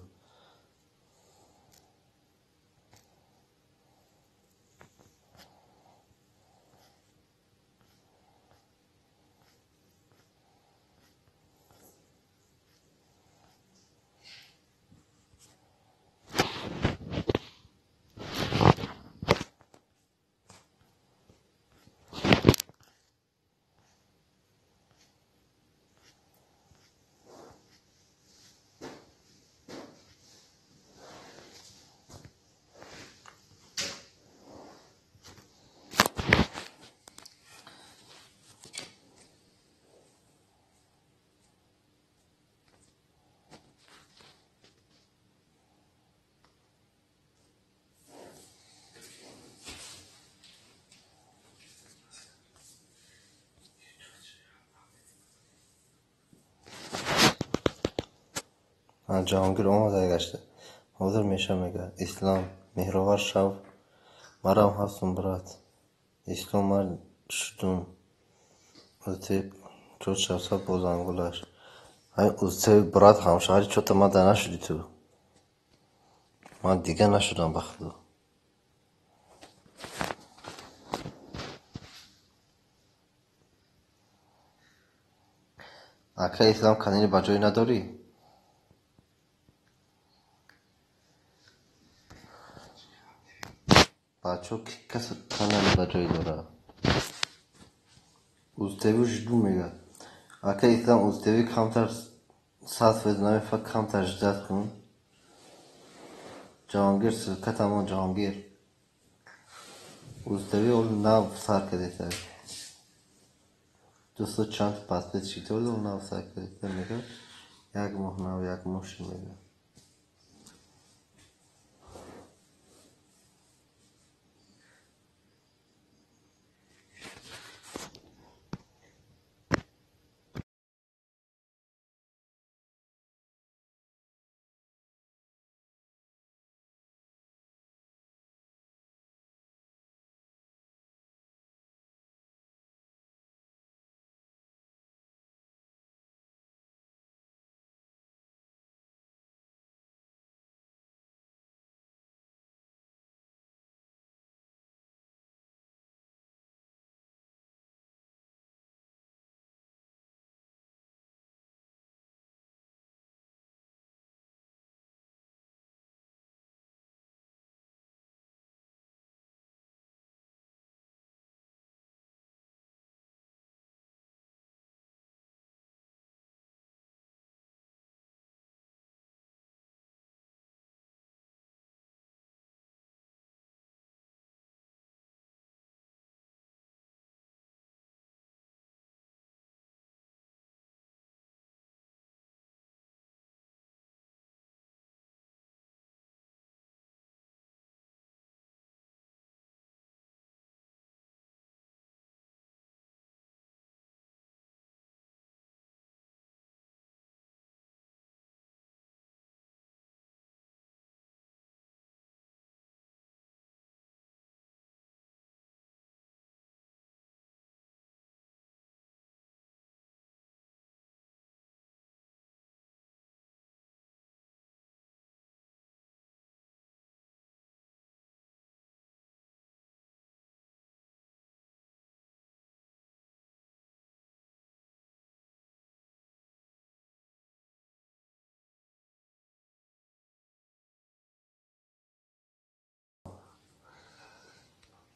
Ҷаҳонгир омада гашта. Ҳозир меша мега. Ислам, меҳровар шав. Марам ҳастум брат. Ислом ман шудум. Узтв чот шавса бо зангулаш. Ҳай узтв брат ҳамшаҳри чота мада нашудӣ ту. Ман дига нашудам ба худо. Ака Ислам канали ба ҷой надорӣ? Бачаҳо ки кас канали ба ҷой дорад? Узтв жду мега. Ака Ислам Узтв камтар сад фоиз намефа, камтар ждать кун. Ҷаҳонгир ссылкатамон Ҷаҳонгир. Узтв ол нав сар кардеса. 200 чанд подписчик дорад, ол нав сар кардеса мега. Як моҳ нав, як моҳ шуд мега.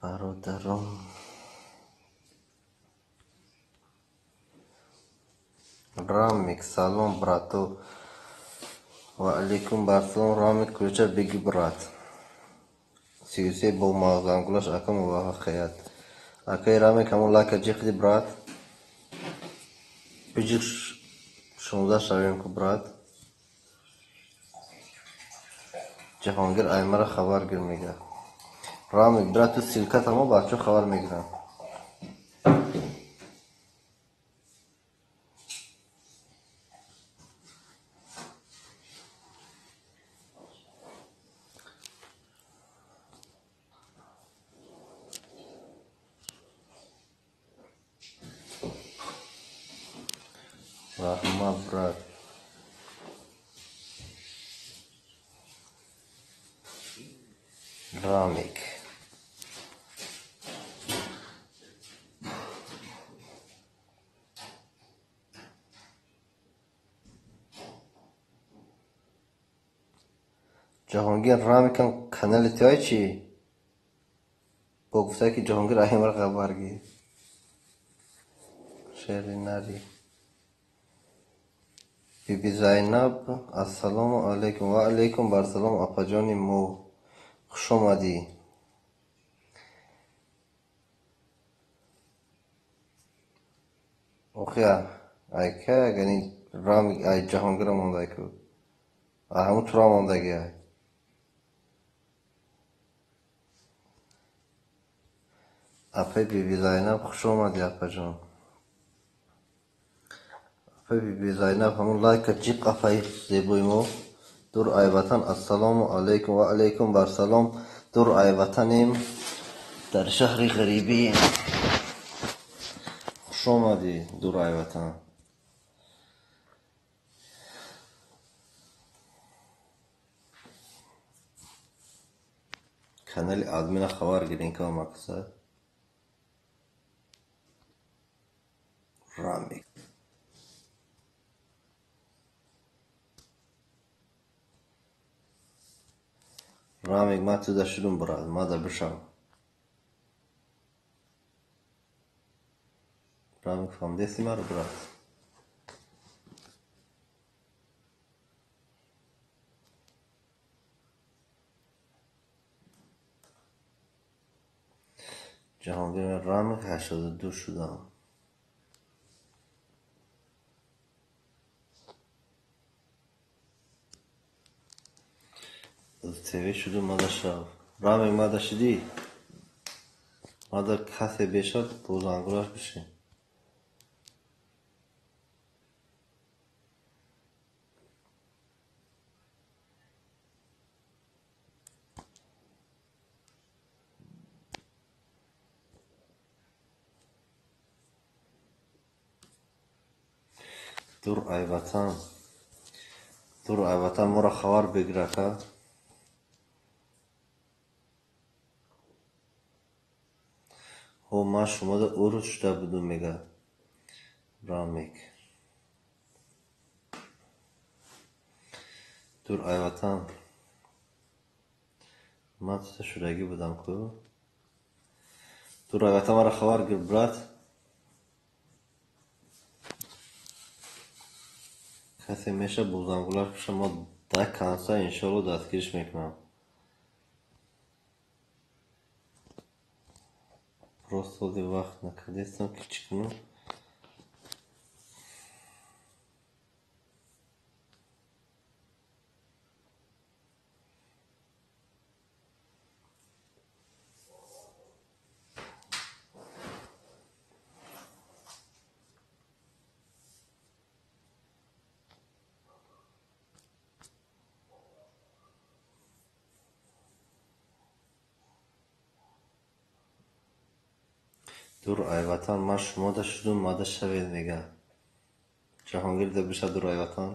Бародарон, Рамик, салом, брато. Ва алейкум барсалом, Рамик, ключа беги, брат. 33 бо мағзангулаш ака муваффақият. Акаи Рамик, ҳамон лайка ҷиқди, брат. Биҷиқ 16 шавем ку, брат. Ҷаҳонгир аймара хабар гир мега. Рамик, брат, ту ссылка тамо бачо хабар мегирам. Раҳмат, брат. Рамик. Ҷаҳонгир Рамикам канали туай чӣ? Бо гуфта ки Ҷаҳонгир аҳимара хабар гир. Шери нари. Биби Зайнаб, ассалому алайкум. Ва алайкум барсалом, апаҷони мо. Хуш омадӣ. Охия, айка ягани Рамик ай Ҷаҳонгира мондай ку. Ай ҳамун тура мондаги ай. Апаи Биби Зайнаб, хуш омадӣ, апаҷон. Апаи Биби Зайнаб, ҳамун лайка ҷиқ, апаи зебои мо. Дур ай ватан, ассалому алайкум ва алайкум барсалом. Дур ай ватанем дар шаҳри ғарибӣ. Хуш омадӣ, дур ай ватан. Канали админа хабар гирин ка мақсад. Рамик. Рамик, ман туда шудум, брат, мада бишав. Рамик, фаҳмидеси маро, брат? Ҷаҳонгир Рамик 82 шудам. ТВ шуду мада шав. Рамик, мада шудӣ? Мада касе бешад, бо зангулаш бишин. Дур ай ватан. Дур ай ватан моро хабар бигир, ака. Ҳо, ман шумода урус шуда будум, мега. Рамик. Дур ай ватан. Ман тута шудагӣ будам ку. Дур ай ватан маро хабар гир, брат. Касе меша бо зангулаш биша, мо да канса иншоалло дастгириш мекунам. Просто ҳозир вақт накардестам ки чӣ кунам. Дур ай ватан, ман шумода шудум, мада шавед, мега. Ҷаҳонгир да биша, дур ай ватан.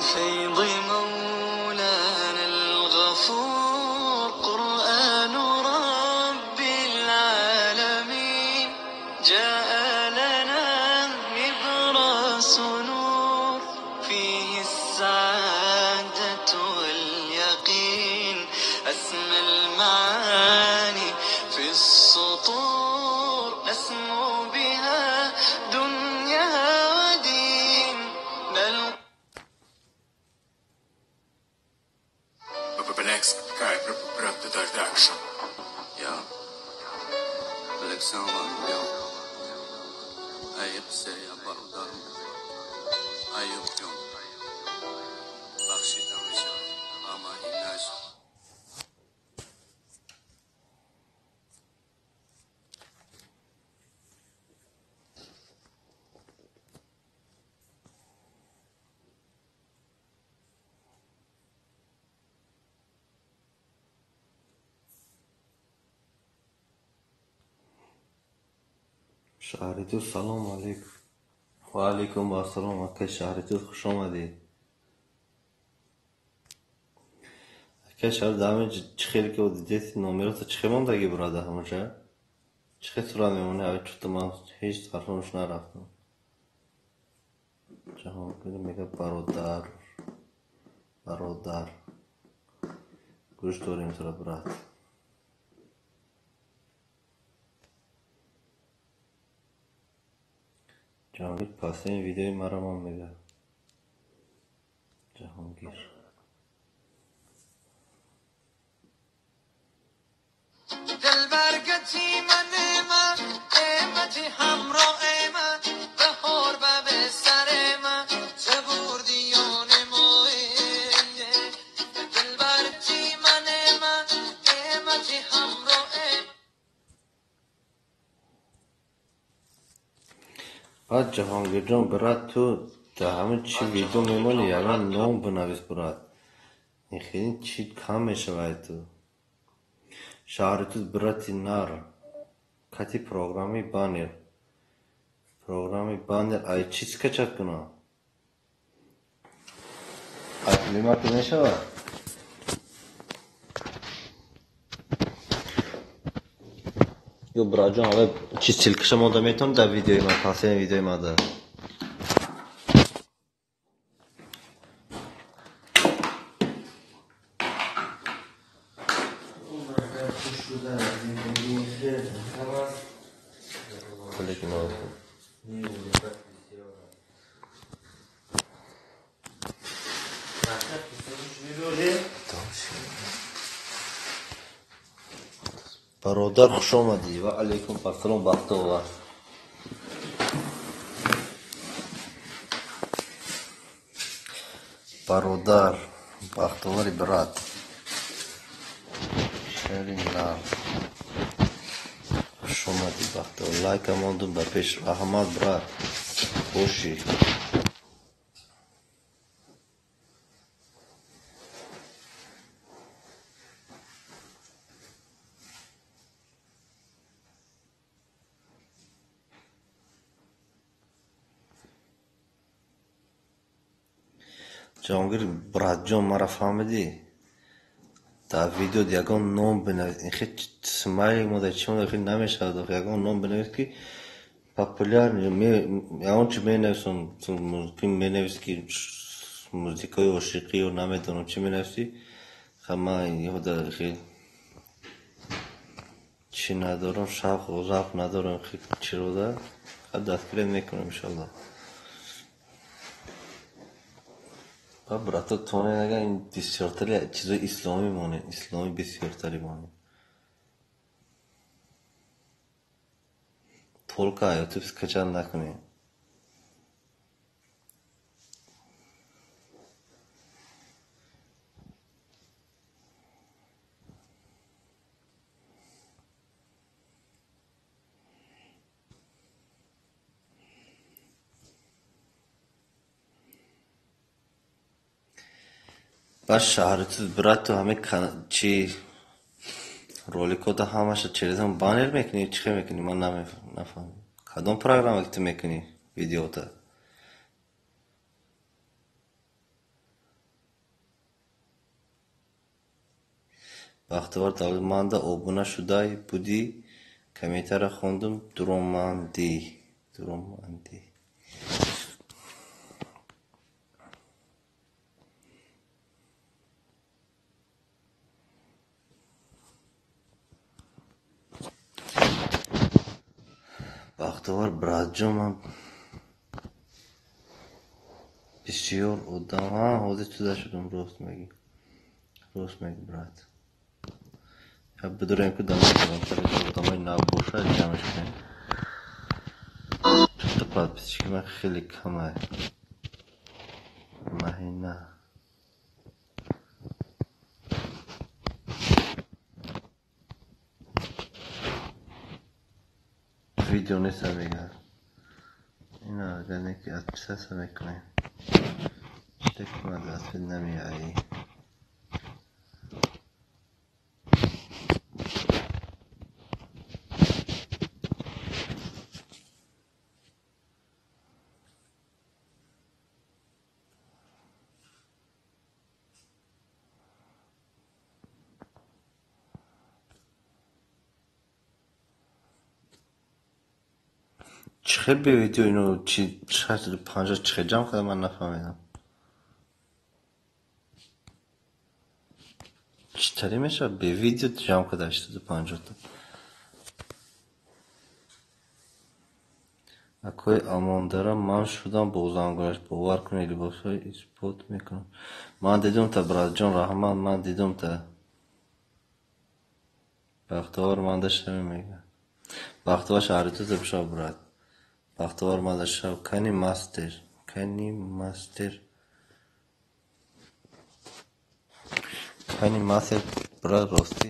فيض مولانا الغفور قرآن رب العالمين جاء لنا نبراس نور فيه السعادة واليقين أسمى المعاني في السطور نسمو بها دنيا ودين نلقى Black Sky Production. Yeah. Alexander Yo. Ayub say about Ayub John. Bakshi Damisha. Ama Inash. Шаҳритуз, салом алейкум. Ва алейкум ассалом, ака Шаҳритуз, хуш омадӣ. Ака Шаҳр, дар ҳамин чӣ хеле ки дидеси номерота чӣ хел мондагӣ бурада ҳамонҷа? Чӣ хел сурат мемонӣ? Ава чуто ман ҳеҷ ҳарфонаш нарафтам. Ҷаҳонгир мега бародар, бародар. Гӯш дорем тура, брат. Ҷаҳонгир пасин видеои маро мон мега. Ҷаҳонгир. دلبرگتی من من امتی همراه من بهار به سر من چه بردیان ماه دلبرگتی من من امتی همراه Баъд Ҷаҳонгирҷон, брат, ту дар ҳамин чӣ видео мемонӣ, ягон ном бинавис, брат. Ин хеле чӣ кам мешавад ту. Шаҳритуз, брати нар. Кати программаи баннер. Программаи баннер ай чӣ скачать кунам? Ай Play Market мешавад? Ё братҷон, ава чи ссылка ша монда метавонӣ дар видеои ман, последний видеои ман да. Бародар, хуш омадӣ. Ва алейкум ассалом, Бахтовар. Бародар, Бахтовари брат. Шери нар. Хуш омадӣ, Бахтовар. Лайка мондум ба пеш. Раҳмат, брат. Бошӣ. Ҷаҳонгир, братҷон, маро фаҳмидӣ? Дар видео ягон ном бинавис. Ин хел смайлик монда, чӣ монда, хел намешавад. Ягон ном бинавис, ки популярный. Ягон чи менависам, мумкин менавис, ки музикаи ошиқӣ ё намедонам чӣ менависӣ. Ха ман ёда хел чӣ надорам, шавқу завқ надорам хел чирода. Ха дастгирӣ мекунам, иншаллоҳ. Ба брато тоне ага ин бисёртари чизои исломӣ монед, исломӣ бисёртари монед. Только YouTube скачать накунед. Баъд Шаҳритуз, брат, ту ҳамин чи роликота ҳамаша через ҳам баннер мекунӣ, чӣ хел мекунӣ? Ман нафаҳмидам. Кадом программа ки ту мекунӣ видеота? Бахтовар Давлатманда обуна шудай будӣ, комментария хондум, дуромандӣ. Дуромандӣ. Бахтовар братҷон, ман бисёр одам. Ҳа, ҳозир туда шудум, рост мегӣ. Рост мегӣ, брат. Я бидорем ку дамои одамои нав бошад, ҷамъш кунем. Тута подписчики ман хеле камай. Маҳина. Видео неста мегӯяд. Ина агар не ки отписаться мекунем. Текмад ответ намеояй. Чӣ хел бе видео ино чи 650 чӣ хел ҷамъ карда, ман нафаҳмидам. Чӣ тари мешавад бе видео ҷамъ карда 850 та? Акои Амондара ман шудам бо зангулаш, бовар кунед, либосҳои исбот мекунам. Ман дидум та, братҷон, раҳмат, ман дидум та. Бахтовар манда шавӣ мегӯяд. Бахтовар шаҳри ту бишав, брат. Бахтовар манда шав. Кани мастер, кани мастер. Кани мастер, брат, ростӣ.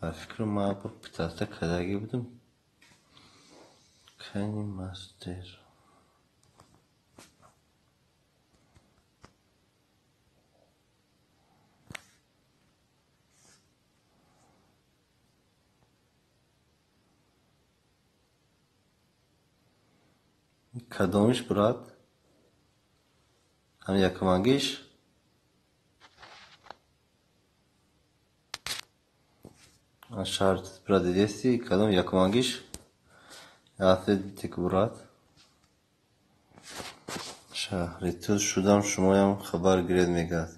Ба фикру ман бор питаста кардагӣ будум. Кани мастер. Кадомиш, брат? Ҳам якумангиш? Шаҳр брат дидести? Кадом якумангиш? Атлетик, брат. Шаҳри ту шудам, шумоям хабар гиред мегӯяд.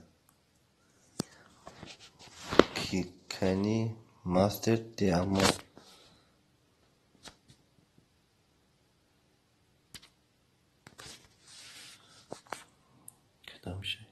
Ки кани мастер диамон. Кадом шай?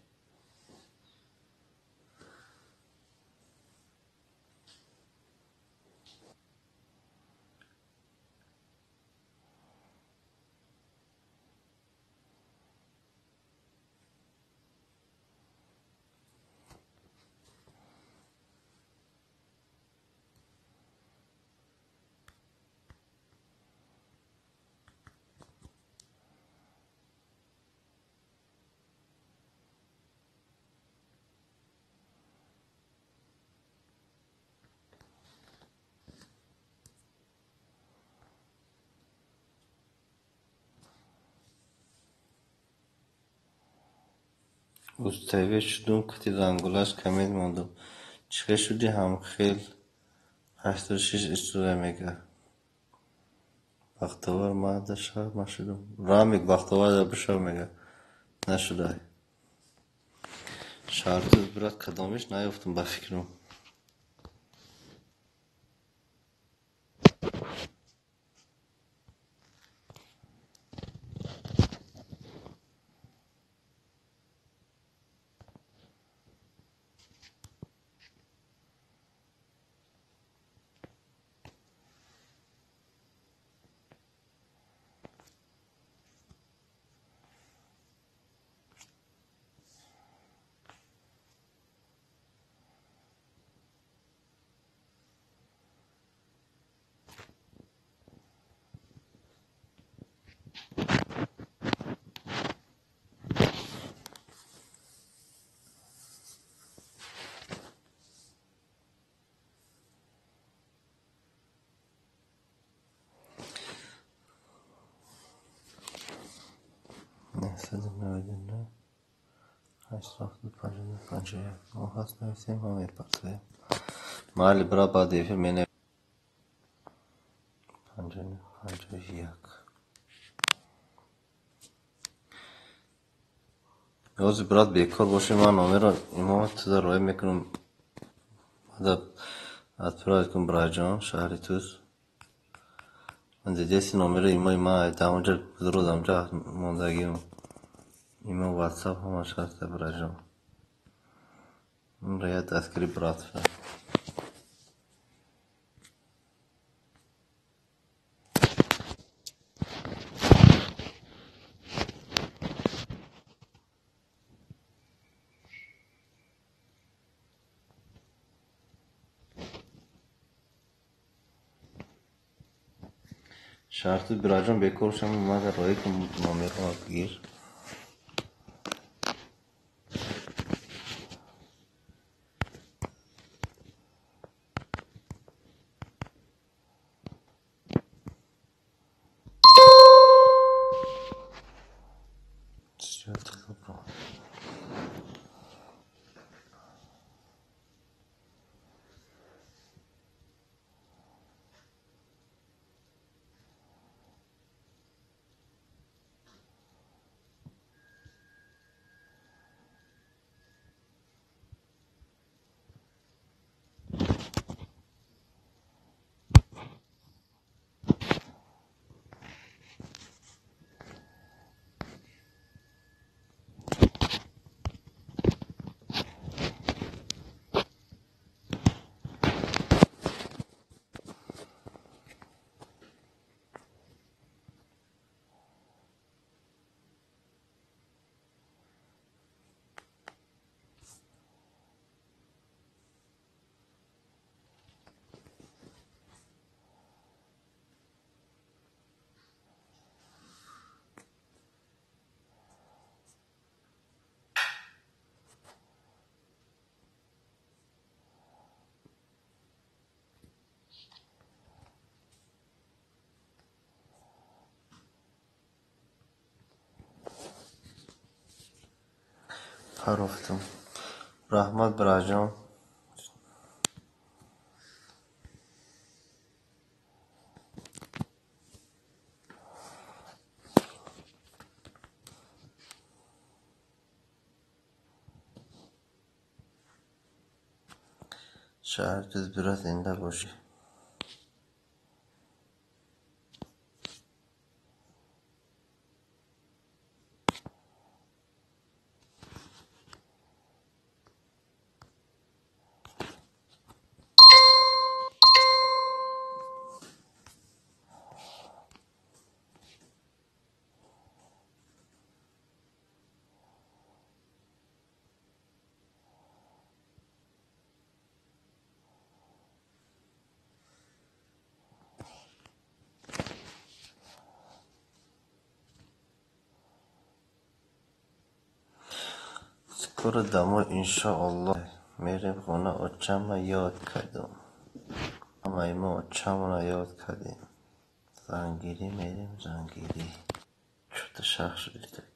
Устайве шудум, кати зангулаш коммент мондум. Чӣ хел шудӣ ҳамхел 86 истода мегӯяд. Бахтовар мада шав, ман шудум. Рамик бахтовар да бишав мегӯяд. Нашудай. Шаҳртуз, брат, кадомиш наёфтум ба фикрум. 999 8 59 51 мо ҳаст нависем, мо мепартоем. Майли бира, баъди эфир менависем. 59 51. Ҳозир брат бекор бошем, ман номеро имома туда роя мекунам. Мада отправить кун, браҷон, шаҳри Тус. Ман дидеси номеро имои ман дар онҷа рӯз амҷа мондагиам. Имо, ватсап ҳамаш ҳаста, браҷон. Инро як дастгири брат. Шаҳрту бираҷон, бекор шам, мада роя кун, номерро бигир. Всё, добро. Парофтум. Раҳмат, бираҷон. Шаҳри Туз, бира, зинда бошӣ. Скоро домой, иншоаллоҳ, мерем хона. Очама ёд кардум. Ҳамаи мо очамона ёд кардем. Зангирӣ мерем, зангирӣ. Чӯта шах шуди так.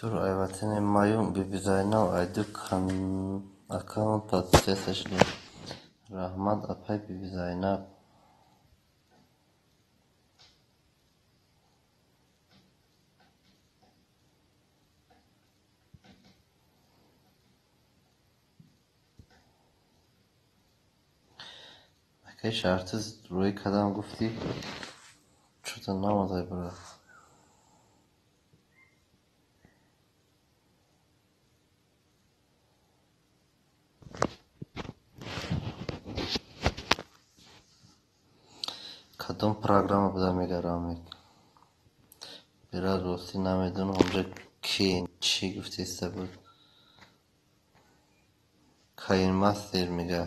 Тур ай ватани маюм Бибизайнаб айду аккаунт подписаться шудем. Раҳмат, апай Бибизайнаб. Акай Шаҳртуз рӯй кардам, гуфтӣ чӯта намодай, брат. Кадом программа буда мега Рамик? Бираз ростӣ намедонам, онҷа ки чӣ гуфтеста буд. Кайнмастер мега,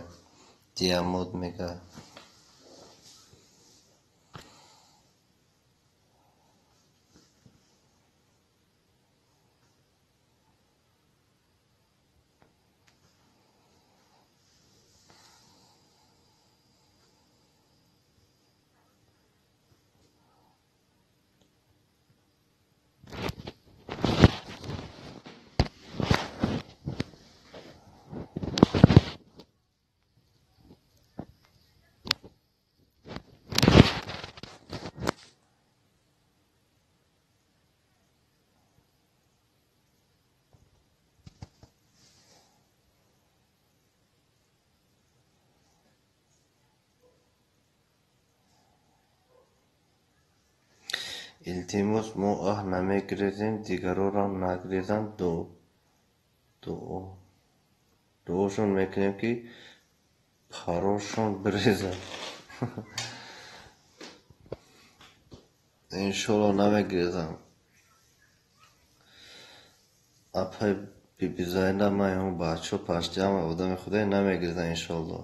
Диамод мега. Илтимос, мо аҳ намегирезем, дигарорам нагирезанд, дуошон мекунем, ки парошон бирезад. Иншолло намегирезам. Апай Бибизайнаб, ман ҳамон бачаҳо пашти ҳама одами худое намегирезанд, иншолло.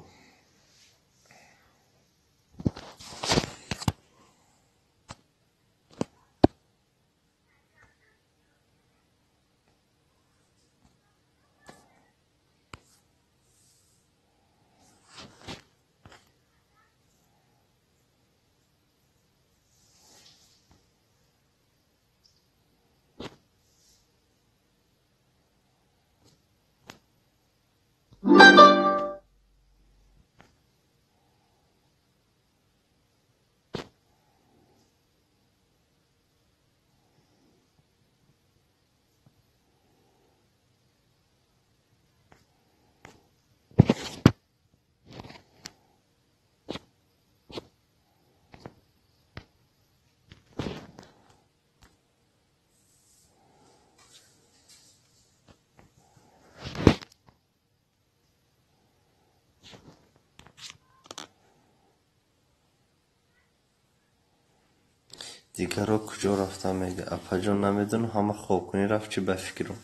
Дигарро куҷо рафтан мега? Апаҷон, намедонам, ҳама хобкунӣ рафт чӣ ба фикрум.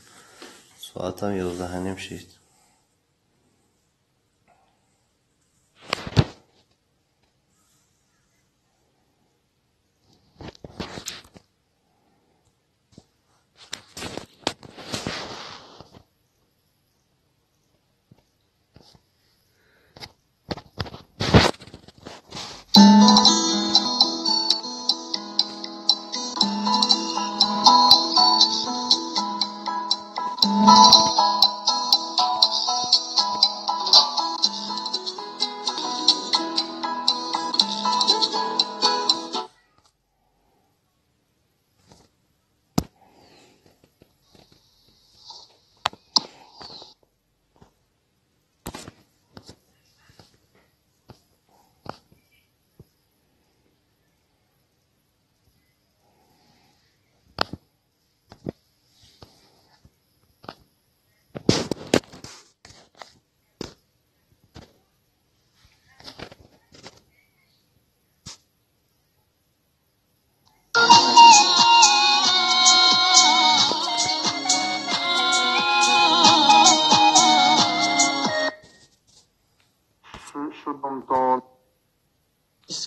Соатам 11:30 шид.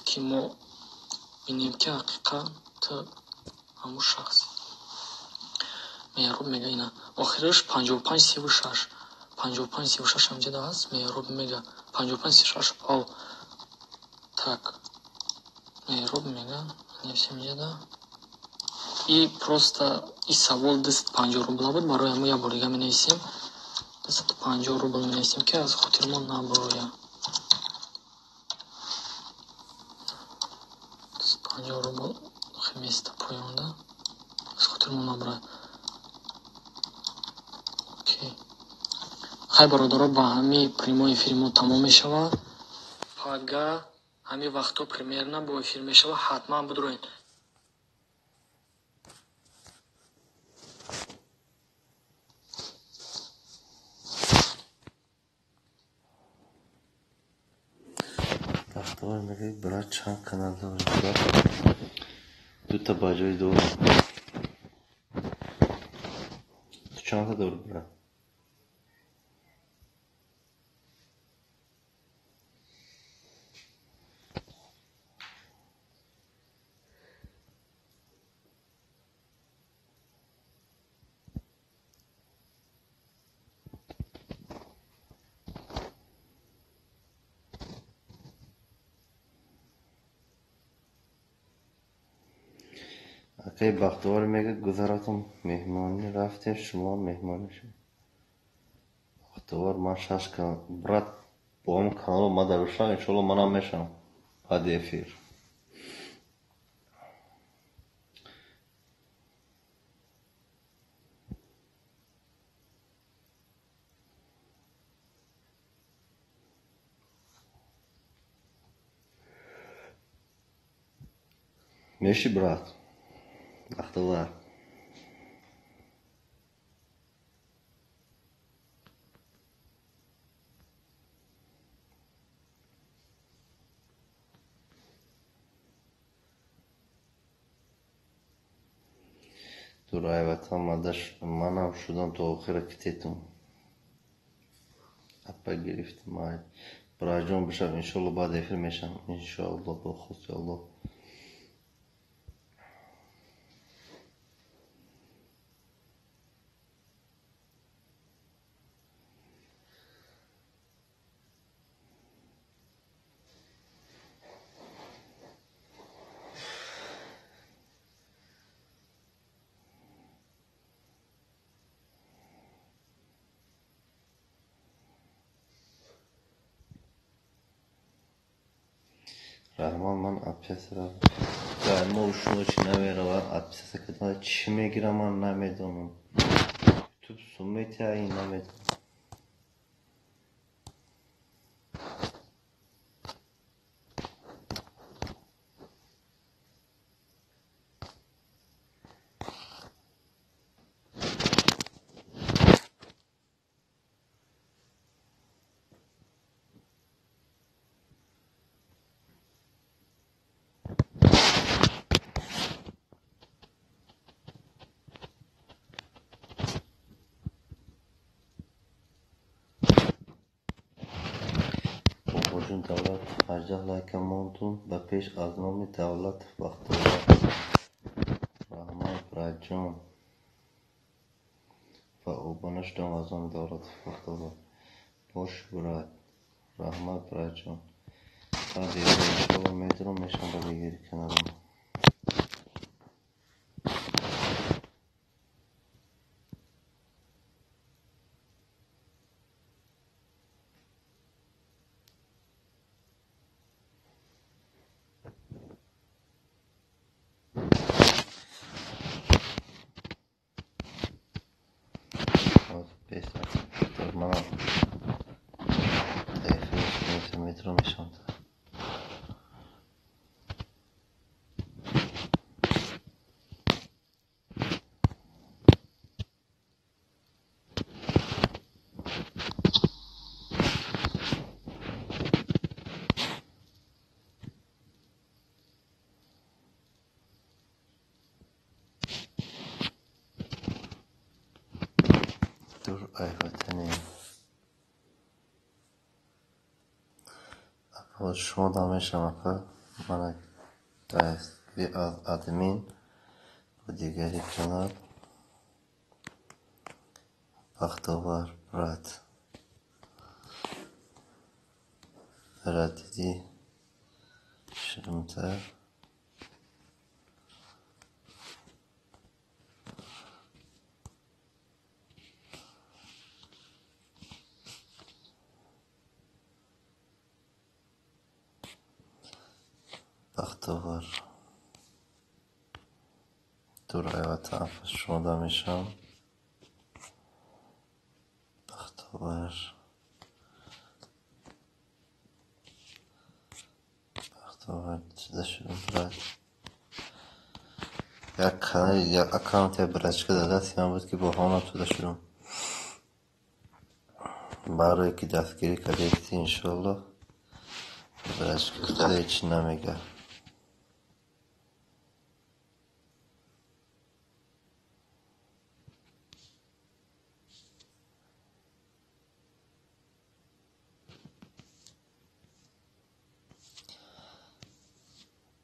Ки мо бинем, ки ҳақиқат ҳамун шахс Меҳроб мега, ина охираш 5536, 5536 ҳамҷода ҳаст. Меҳроб мега 5536. Ав, так, Меҳроб мега, нависем ҷада и просто. Ин савол 250 рубла буд, барои ҳамон як бор дига менависем. 250 рубл менависем, ки аз хотирмон набарояд. 250 рубл места поёнда, аз хотирмон набарояд. Окей. Хай, бародаро, ба ҳамин прямой эфири мо тамом мешавад. Пага ҳамин вақтҳо примерно бо эфир мешавад, ҳатман бидроед. Бахтовар мегӯяд, брат, чанд канал дорӣ? Брат, дута ба ҷои дорам. Ту чандта дорӣ, брат? Акаи Бахтовар мегӯяд, гузаратон меҳмонӣ рафтем, шумо меҳмонӣ шуд. Бахтовар, ман шаш канал, брат, бо ҳамон каналҳо ман дар бишавам, иншоалло манам мешавам баъди эфир. Меши, брат? Бахтовар. Дурай ватан манам шудам то охира китетум. Апа гирифтим май. Браҷон, бишав, иншоалло баъд эфир мешавам. Иншоалло, бо хости Аллоҳ. Раҳмон, ман отписка мо шумо чӣ намеравад, отписка кардан чӣ мегирам, ман намедонам. Ютуб сум метиҳад, ин намедонам. Бобоҷон Давлат, 18 лайка мондум, ба пеш аз номи Давлат Бахтовар. Раҳмат, братҷон. Ва обуна шудам аз номи Давлат Бахтовар. Бош, брат. Раҳмат, братҷон. Баъди эфир иншоалло медурам, мешавам ба дигари каналам. Манам эфир медурам, мешавам. Дур ай ватане. Апа, шумо дам мешавам, апа. Мана дастгирӣ аз админ бо дигари канал. Бахтовар, брат. Брат, дидӣ шудумтар. Бахтовар. Дур айватан шумода мешавам. Бахтовар. Бахтовар чида шудам, брат. Як канали, як аккаунти братишка дар дасти ман буд, ки бо ҳамонам туда шудам. Барое ки дастгирӣ кардед, иншоаллоҳ, братишка худо ҳеҷ намега.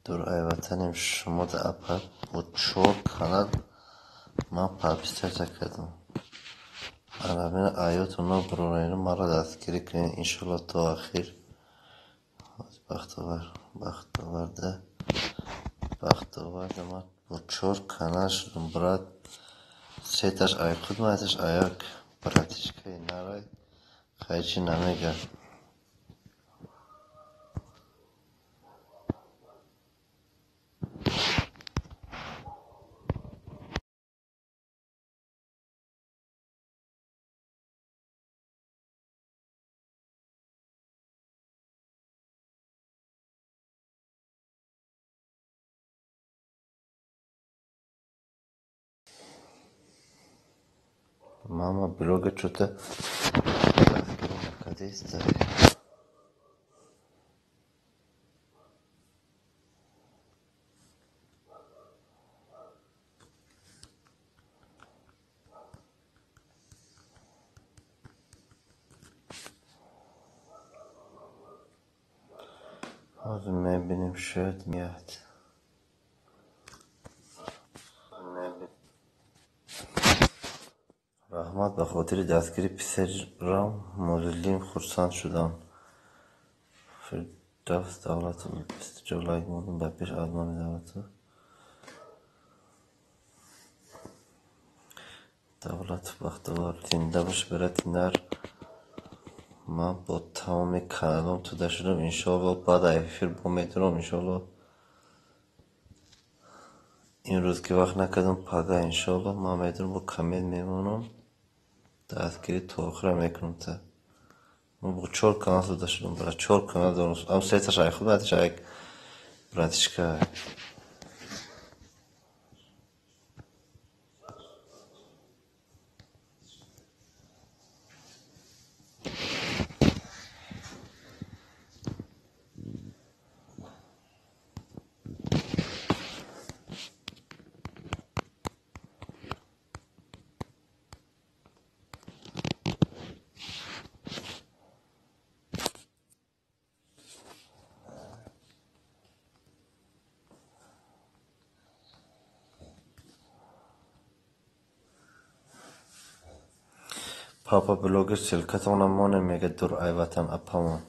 Дур айватанем шумода, апа, бо чор канал ман подписаться кардам. Анамина аёту нобурорайну маро дастгирӣ кунед, иншоаллоҳ, то ахир. Бахтовар, Бахтоварда, Бахтоварда ман бо чор канал шудам, брат. Сеташ ай худ ман, яташ аяк братишкаи нарай, хайчи намега. Мама блога что-то дастгирӣ накардеста. Ҳозир мебинем, шояд меяд. Раҳмат ба хотири дастгирӣ, писарам Музлим, хурсанд шудам. Фирдавс Давлатов 20 лайк мондам ба пеш Азмони Давлатов. Давлатов Бахтовар, зинда бош, брати нар. Ман бо тамоми каналом туда шудам, иншоаллоҳ, баъд аз эфир бо метавонам, иншоаллоҳ. Имрӯз ки вақт накардам, пага, иншоаллоҳ, ман медонам, бо коммент мемонам. Дастгирӣ то охира мекунам та. Ман бо чор канал туда шудам, брат, чор канал дорам. Ам сеташ ай худ, яташ ай братишка. Папа блогер, ссылкатонам монем, мега дур айватан апамон.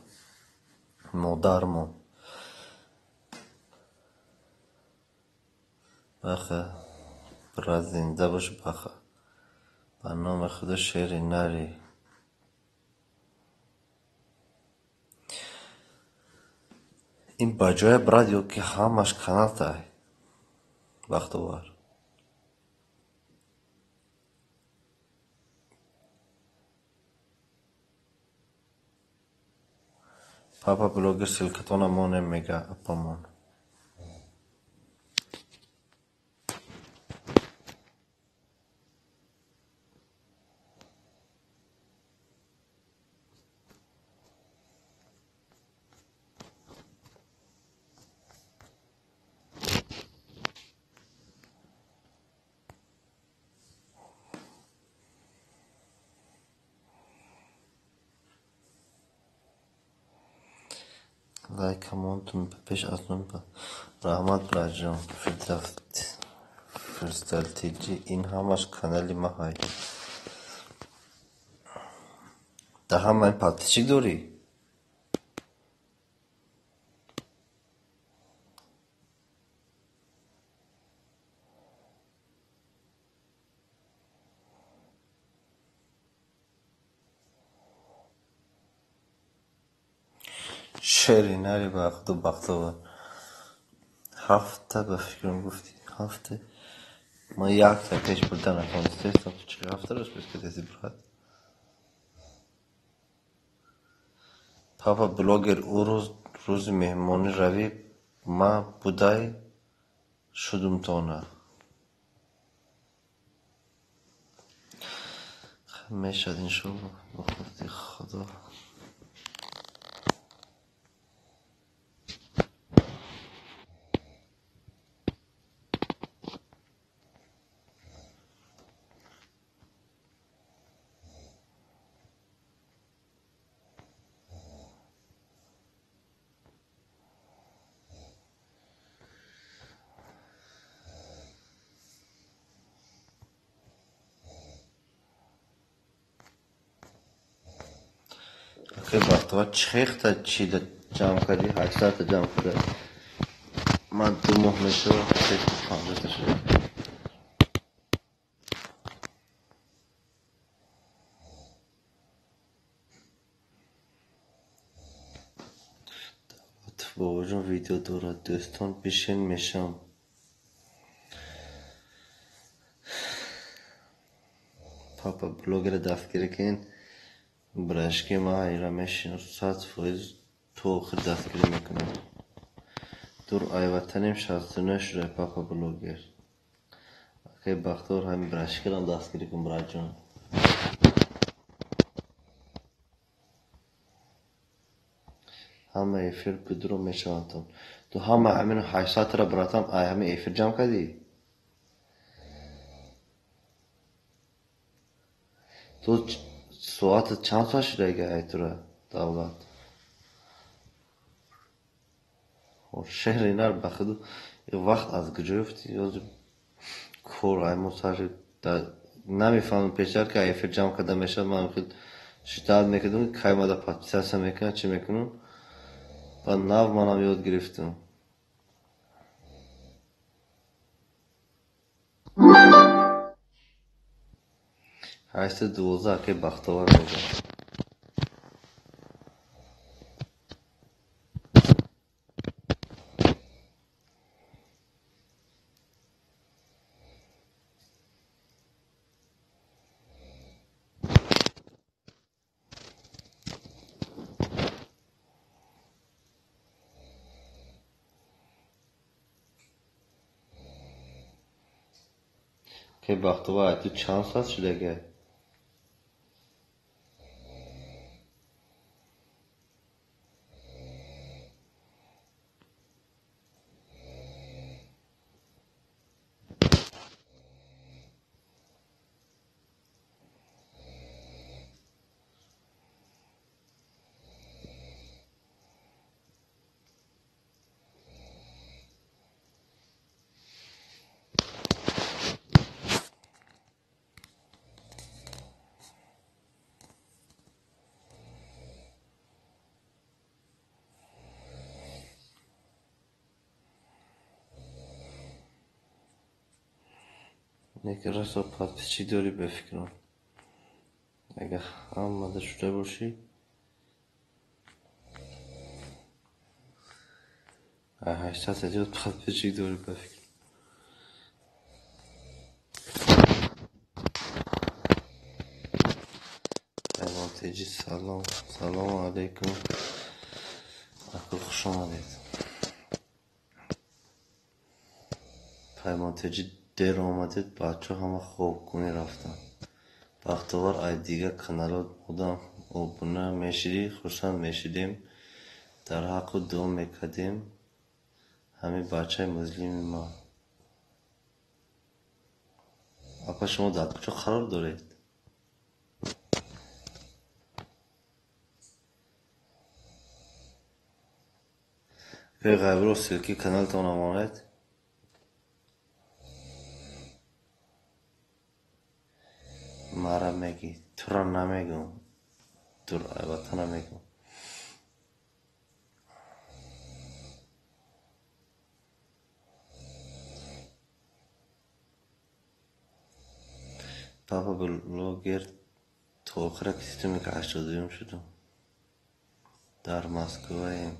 Модармон. Баха, брат, зинда бош, баха. Ба номи худо, шери нари. Ин ба ҷоя, брат, ё ки ҳамаш каналтай? Бахтовар. Папа блогер, ссылкатонам монем, мега апамон. Лайк ҳамонтон пеш аз он. Раҳмат, братҷон. Фирдавс ин ҳамаш канали ма ҳай. Да ҳамаи подписчик дорӣ? Шери нари, ба худу, Бахтовар. Ҳафта ба фикрам гуфтӣ, ҳафта. Ман якта пеш бурда натонистестам. Ту чӣ ҳафта рӯз кардеси, брат? Папа блогер, ӯ рӯз рӯзи меҳмонӣ равӣ, ман будай шудумтона. Мешавад, иншоалло, ба хости Худо. Акай Бахтовар, чихехта чида ҷамъ кардӣ? 800-та ҷамъ карда. Ман 2 моҳ мешавад, 350-та шуда. Бобоҷон видео дорад. Дӯстон, бишин, мешам. Папа блогера дастгирӣ кунед. Брашки ман ира мешинам, 100% то охир дастгирӣ мекунам. Дур айватанем 69 шуда, папа блогер. Акай Бахтовар, ҳамин брашкирам дастгирӣ кун, братҷон. Ҳама эфир будро мешавандтон. Ту ҳама ҳамин 800-ра, братам, ай ҳамин эфир ҷамъ кардӣ? Ту соати чанд соат шуда ай тура, Давлат? Шеҳри нар ба худу вақт аз куҷо ёфтӣ? Ҳозир кор ай мо сар намефаҳмам, пештар ки эфир ҷамъ карда мешавад, ман хел шитоат мекардам, кай мада подписаться мекунам, чӣ мекунам. Баъд нав манам ёд гирифтам. 812, акай Бахтовар мегӯяд. Акай Бахтовар, ту чанд соат шудага? Неки расо подписчик дорӣ, ба фикрам. Агар ҳамада шуда бошӣ, 800 зиёд подписчик дорӣ, ба фикрам. Паймонтеҷи, салом, салому алайкум. Аку, хуш омадед. Паймонтеҷи, дер омадед, бачаҳо ҳама хобкунӣ рафтанд. Бахтовар, ай дигар каналот одам обуна мешидӣ, хурсанд мешидем, дар ҳаққу дуо мекардем. Ҳамин бачаи музлими ман. Апа, шумо дар куҷо қарор доред? Акай Ғайбуров, ссылки каналтон амонед. Мара мегӣ, тура намегӯм. Дур албатта намегӯм. Папа блогер, то охира киситуме ки 82-юм шудум. Дар Москваем.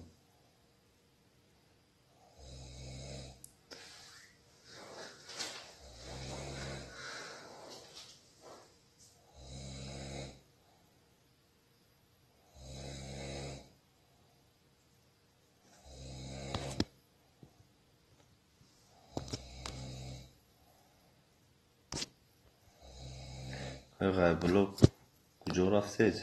Ғайбулло, куҷо рафтед?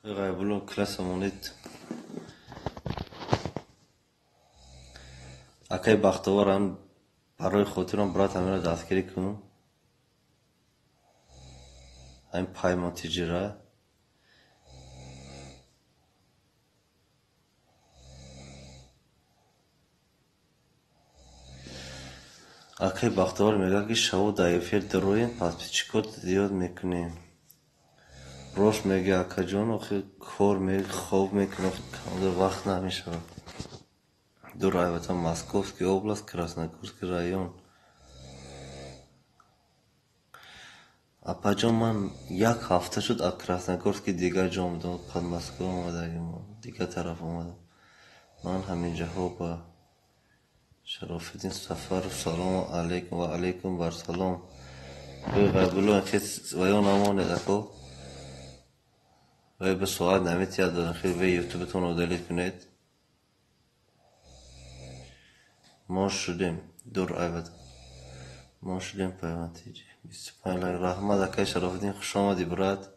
Ғайбулло, класса монед. Акаи Бахтовар, ам барои хотирам, брат, ҳаминро дастгирӣ кун. Ҳамин Паймон Тиҷира. Акаи Бахтовар мегӯяд, ки шаво дар эфир дароем, подписчикот зиёд мекунем. Рост мегӯяд, акаҷон, охи кор хоб мекунам, вақт намешавад. Дур айватан, Московский область, Красногорский район. Апаҷон, ман як ҳафта шуд аз Красногорски дигар ҷо омадам, Подмосква омадагим, дигар тараф омадам. Ман ҳаминҷаҳо ба Шарофиддин Сафаров, салому алайкум ва алайкум барсалом. Ғайбулло, ваё намонед, ако. Вай ба соат наметиҳад, хел вай ютубатон удалить кунед. Мо шудем, дур айват. Мо шудем пайвандтиҷи. 25 лайк. Раҳмат, акай Шарофиддин, хуш омадӣ, брат.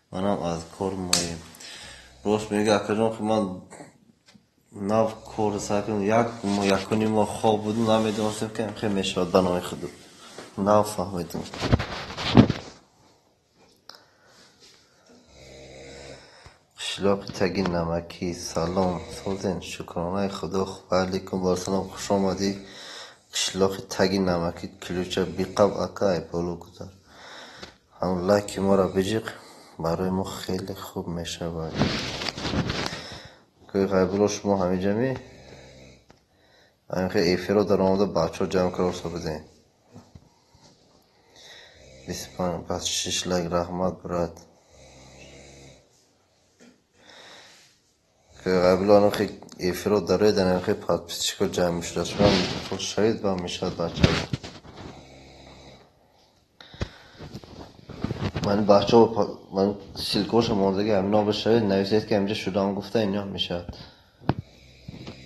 Манам аз кор моем. Рост мегӯяд, акаҷон, ман нав кор сар кардам, як якуним моҳ хоб будам, намедонистам, ки хел мешавад ба номи худ. Нав фаҳмидам. Қишлоқи таги намакӣ, салом, созен, шукронаи худо, ва алайкум вассалом, хуш омадӣ. Қишлоқи таги намакӣ, ключа биқаб, ака, ай боло гузар. Ҳам лайки моро биҷиқ, барои мо хеле хуб мешавад. Кӯи Ғайбулло, шумо ҳаминҷа ми? Ҳамин хел эфирро дар омада бачаҳо ҷамъ карда будем. 25, 26 лайк, раҳмат, брат. Ғайбулло, анохи эфирро дароед, анохи подписчико ҷамъ мешуда. Шумо хуш шавед ва мешавад бачаҳо. Ман бачаҳо, ман ссылкаҳошо мондаги, ҳамино бишавед, нависед, ки ҳаминҷа шудам гуфта, ино мешавад.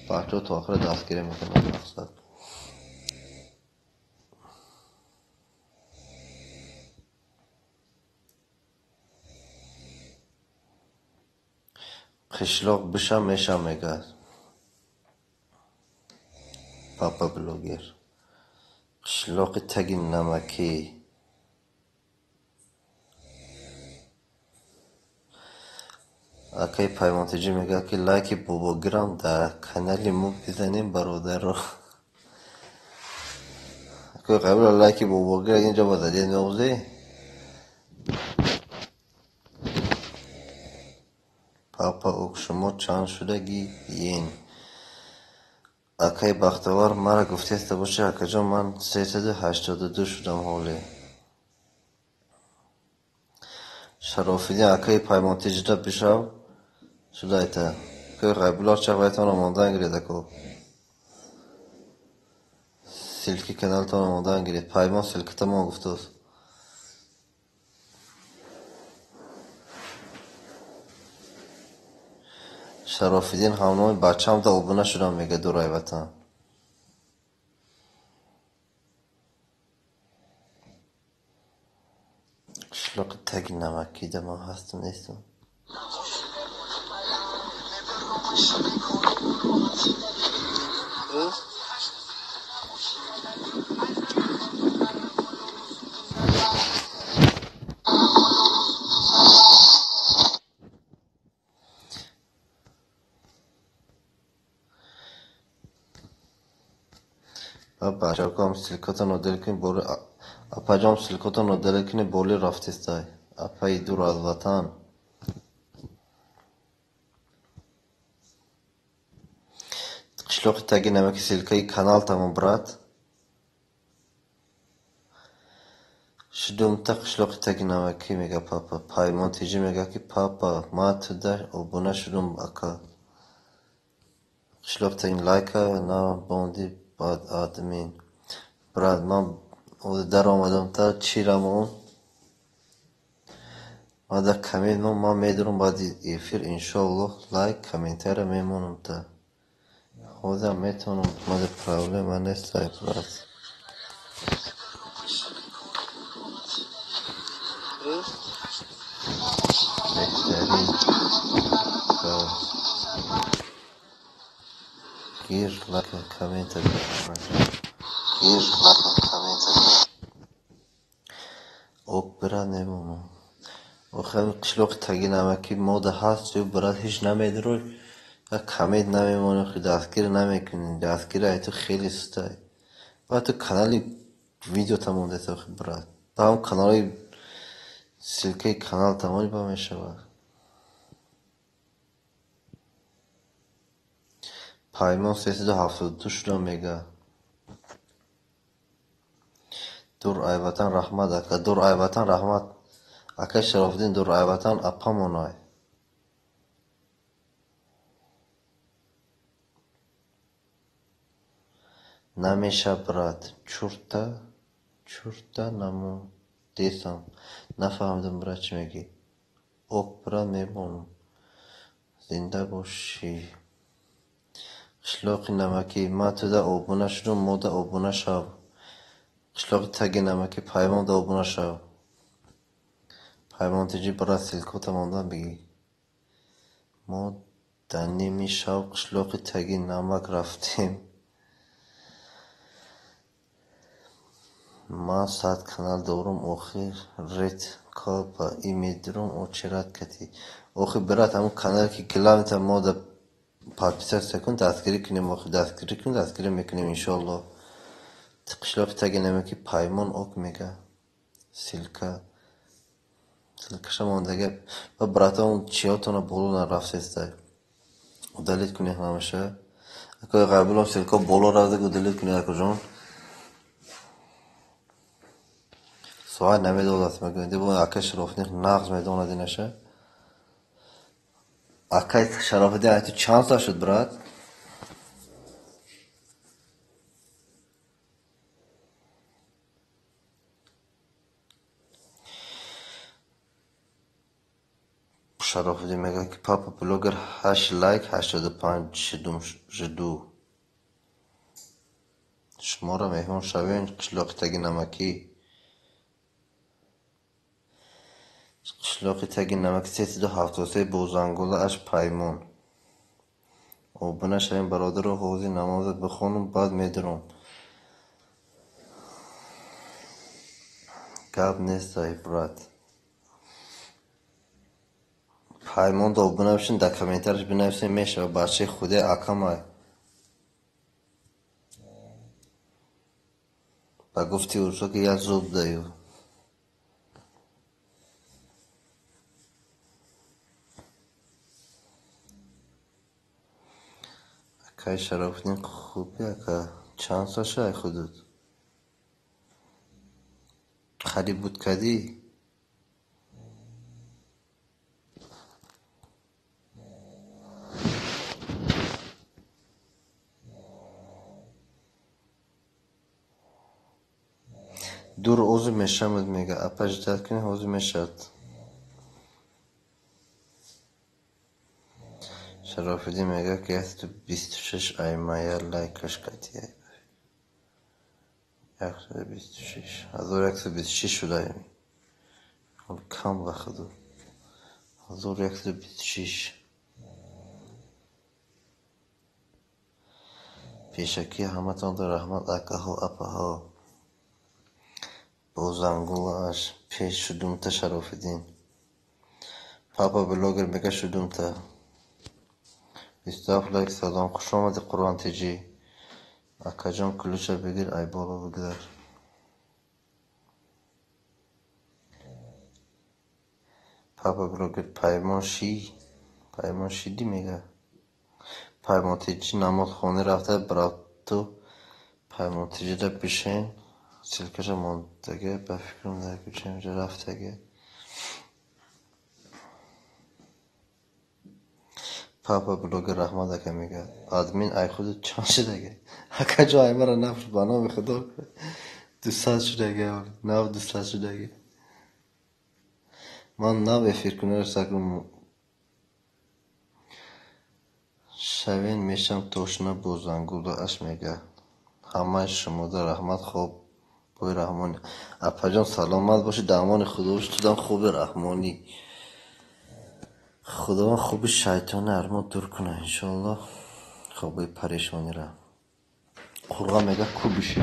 Бачаҳо то охира дастгирӣ мекунанд, мақсад. Қишлоқ биша меша мегӯяд. Папа блогер. Қишлоқи таги намакӣ. Акаи Паймонтиҷӣ мегӯяд, ки лайки бобогирам дар канали мо бизанем, бародаро. Акаи Ғайбулло, лайки бобогир инҷо ба задед меомӯзӣ? Папа ок, шумо чанд шудагӣ ен? Акаи Бахтовар, мара гуфтеста бошед, акаҷон, ман 382 шудам ҳоле. Шарофиддин, акаи Паймонтиҷида бишав, шудайта. Акаи Ғайбулло, чақ вайтонро мондан гиред, ако. Ссылки каналтонро мондан гиред. Паймон ссылката мон гуфтааст. Шарофиддин ҳамноми бачаам да обуна шудам, мегӯяд дурай ватан. Қишлоқи таги намакида ман ҳастам, нестам. Бачакам ссылкатонро дел кунед, боли апаҷон, ссылкатонро дел кунед, боли рафтестай. Апаи дур аз ватан. Қишлоқи таги намаки, ссылкаи канал тамом, брат. Шудумта қишлоқи таги намакӣ мега папа. Паймон тиҷӣ мега ки папа ман туда обуна шудум ака. Қишлоқи таги лайка на бонди бад админ. Брат, ман даромадам та чирамон. Ман дар коммент ман медурам баъди эфир иншоаллоҳ лайк комментария мемонам та. Ҳозирам метавонам, мада проблема нест ай брат. Беҳтарин гир лайк коммента гир лайк коммента ок брат мемонам. Охир қишлоқи таги намакӣ мода ҳаст ё брат ҳеҷ намедурӣ як коммент намемонӣ, дастгир намекунӣ. Дастгири ай ту хеле сустай. Баъд ту канали видеота мондаи охи брат. Ба ҳам каналҳои ссылкаи каналта монӣ ба мешавад. Паймон 372 шудам мега. Дур ай ватан раҳмат ака, дур ай ватан раҳмат. Акай Шарофиддин дур ай ватан апамонай. Намеша брат, чурта, чурта намондесам. Нафаҳмидам брат чӣ мегӯӣ. Ок брат мемонам. Зинда бошӣ. Қишлоқи намакӣ ман туда обуна шудум, мода обуна шав. Қишлоқи таги намакӣ Паймонда обуна шав. Паймон тиҷӣ брат ссылкота мондан бигӣ. Мо дар ними шав қишлоқи таги намак рафтем. Ман 100 канал дорум, охир ред калпа и медурум очерат кати. Охир брат ҳамун канале ки главнита мо да подписаться кун, дастгирӣ кунем, охир дастгирӣ кун, дастгирӣ мекунем иншоаллоҳ. Қишлоқи таги намакӣ Паймон ок мега. Ссылка. Ссылкаша мондага. Ба братон чиётона боло нарафтестай. Удалить кунед ҳамаша. Акои Ғайбулло ссылка боло рафта, удалить кунед акоҷон. Соат намедодааст мегӯянд. Бо акай Шарофиддин нағз медонад инаша. Акай Шарофиддин ай ту чанд сол шуд брат? Шарофиддин мегӯяд ки папа блогер 8 лайк 85 шудум жду. Шуморо меҳмон шавем қишлоқи таги намакӣ. Қишлоқи таги намакӣ 373 бо зангулааш Паймон. Обуна шавем бародаро, ҳозир намоза бихонум, баъд медурам. Гап нест ай брат. Паймонда обуна бишин, дар комментарияш бинависем мешава бачаи худе акамай. Ба гуфти урусо ки як зуб даю. Акай Шарофиддин хубӣ ака, чанд сол шуд ай худут? Қариб буд кардӣ? Дур ҳозир мешавад мега, апа ждать кунед ҳозир мешавад. Шарофиддин мегӯяд ки 126 ай мая лайкаш кардӣ. 126 1126 шуда. Кам вақт. 1126. Пешакӣ ҳаматонро раҳмат акаҳо, апаҳо. Бо зангулааш пеш шудумта Шарофиддин. Папа блогер мега шудумта. 27 лайк салом. Хуш омадӣ Қуръон тиҷӣ. Акаҷон ключа бигир, ай боло бигзар. Папа блогер Паймон ши. Паймон шидӣ мега. Паймон тиҷӣ намоз хонӣ рафта, брату Паймон тиҷида бишен. Ссылкаша мондаге, ба фикрам дар кӯча инҷа рафтаге. Папа блогер раҳмат ака мегӯяд. Админ ай худу чанд шудаге? Акаҷон, ай мара нафр, ба номи худо 200 шудаге, нав 200 шудаге. Ман нав эфиркунро сакрум шавен мешам тошна бо зангулааш мегӯяд. Ҳамаи шумода раҳмат, хоб бои раҳмонӣ. Апаҷон, саломат бошӣ, дар амони худо бошӣ, тудам хуби раҳмонӣ. Худованд хуби шайтони армо дур кунад, иншоаллоҳ, хобои парешонира. Қурға мега ку биши.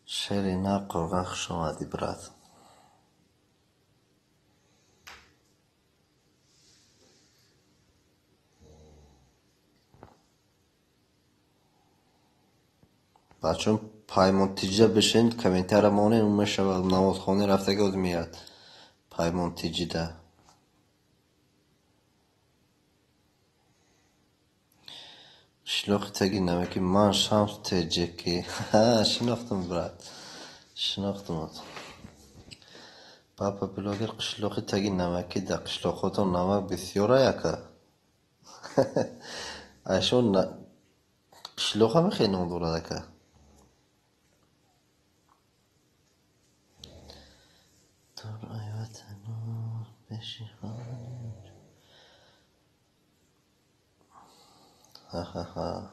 Шери на қурға, хуш омадӣ, брат. Бачаҳо, Паймон тиҷа бишин, комментария монед, ун мешавад намозхона рафтаги оз меяд. Паймон тиҷида. Қишлоқи таги намаки ман Шамс Теҷеки. Шинохтум, брат. Шинохтум. Папа блогер қишлоқи таги намаки да қишлоқотон намак бисёр яка. Айшон қишлоқ ҳам хеле ном дорад ака. Тур ай ватану беши ха-ха-ха.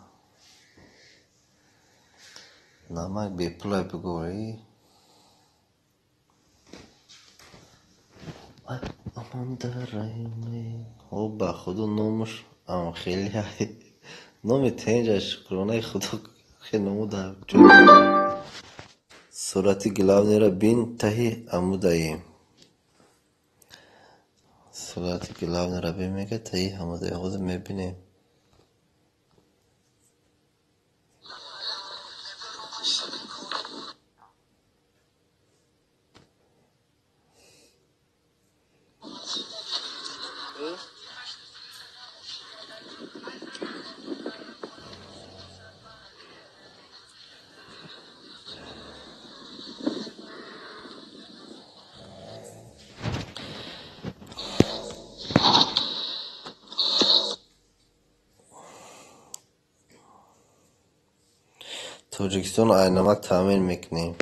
Намак бепулай бигӯӣ. О, ба худо номаш ам хеле ай. Номи тенҷа, шукронаи худо, хеле ному дар ҷой. Сурати главныйро бин, таҳи амудаем. Сурати главныйро бин, мега, таҳи амудаем. Ҳозир мебинем. Тоҷикистон ай намак таъмин мекунем.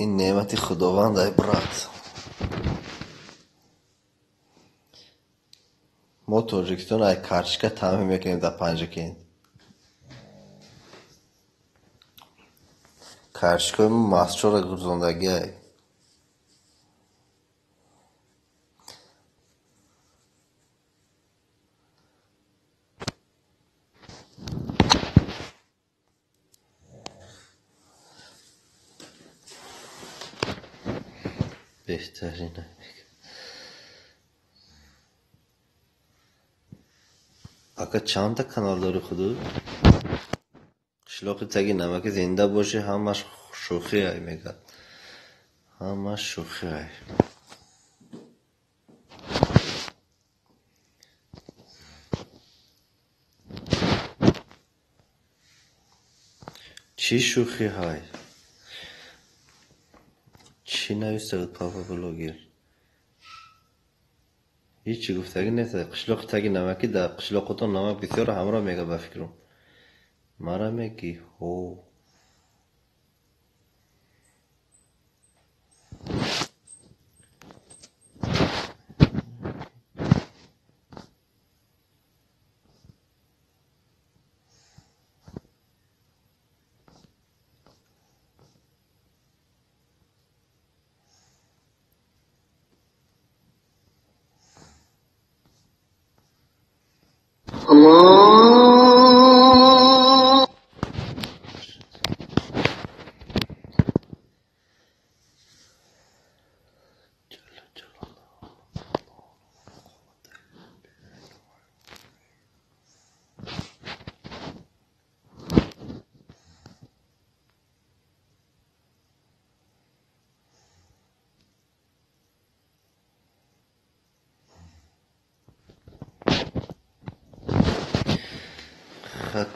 Ин неъмати худованд ай, брат. Мо Тоҷикистон ай карчика таъмин мекунем дар Панҷакент. Карчикои мо масчора гузондагӣ ай. Беҳтарин. Ака, чандта канал дори худу? Қишлоқи таги намаки, зинда бошӣ, ҳамаш шӯхӣ ай мегӯяд. Ҳамаш шӯхӣ ай. Чӣ шӯхӣ ҳай? Чӣ нависта буд папа блогер? Ҳечи гуфтагӣ нест. Қишлоқи таги намакӣ, дар қишлоқотон намак бисёр ҳамроҳ мегӯяд, ба фикрам. Мара мегӣ? Ҳо.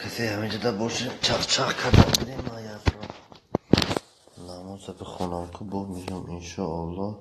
Касе ҳаминҷода бошем, чақчақ карда будем. Анонса бихонам, ку бо меём, иншоаллоҳ.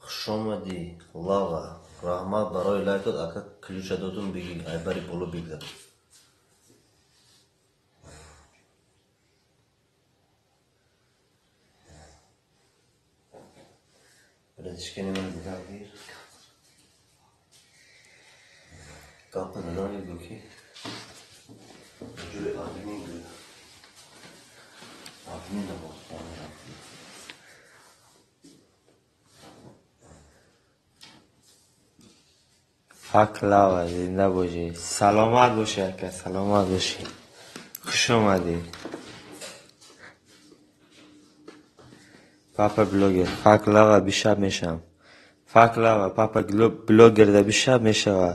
Хушомадӣ, Лава. Раҳмат барои лайкот. Ака, ключа додум, бигӣ, айбари боло бигзар. Братишкани ман дидам, гир. Гапа задан гӯ, ки ҷои админ гӯ. Админ да рафт. Фак лава, зинда бошӣ, саломат бошӣ, ака, саломат бошӣ, хуш омадӣ. Папа блогер, фак лава, бишаб мешавам. Фак лава, папа блогер да бишаб мешава.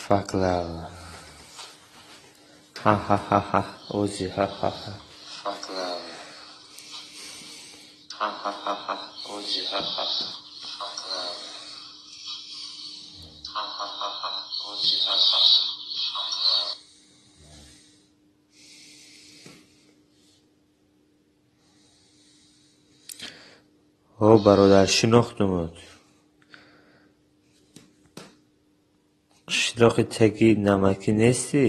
Фак лава. Ха-ха-ха-ха. Ози, ха-ха-ха. Фак лава. Ха-ха-ха-ха. Ози, ха-ха-ха. Фак лава. Ха-ха-ха-ха. Ози, ха-ха-ха. Фак лава. О, бародар, шинохтумуд. Қишлоқи таги намакӣ нестӣ?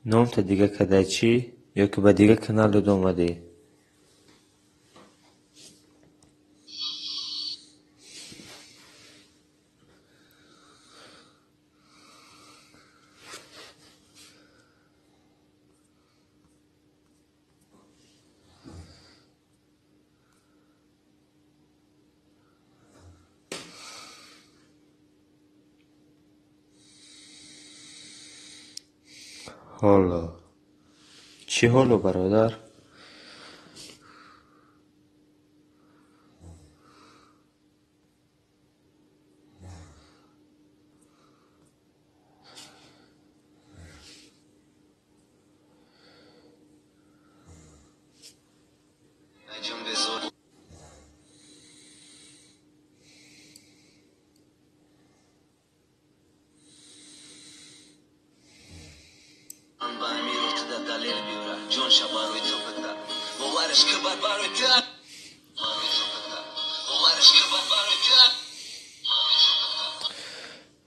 Номта дига кадай чӣ? Ё ки ба дигар канал дода омадӣ? Ҳоло. Чӣ ҳоло, бародар?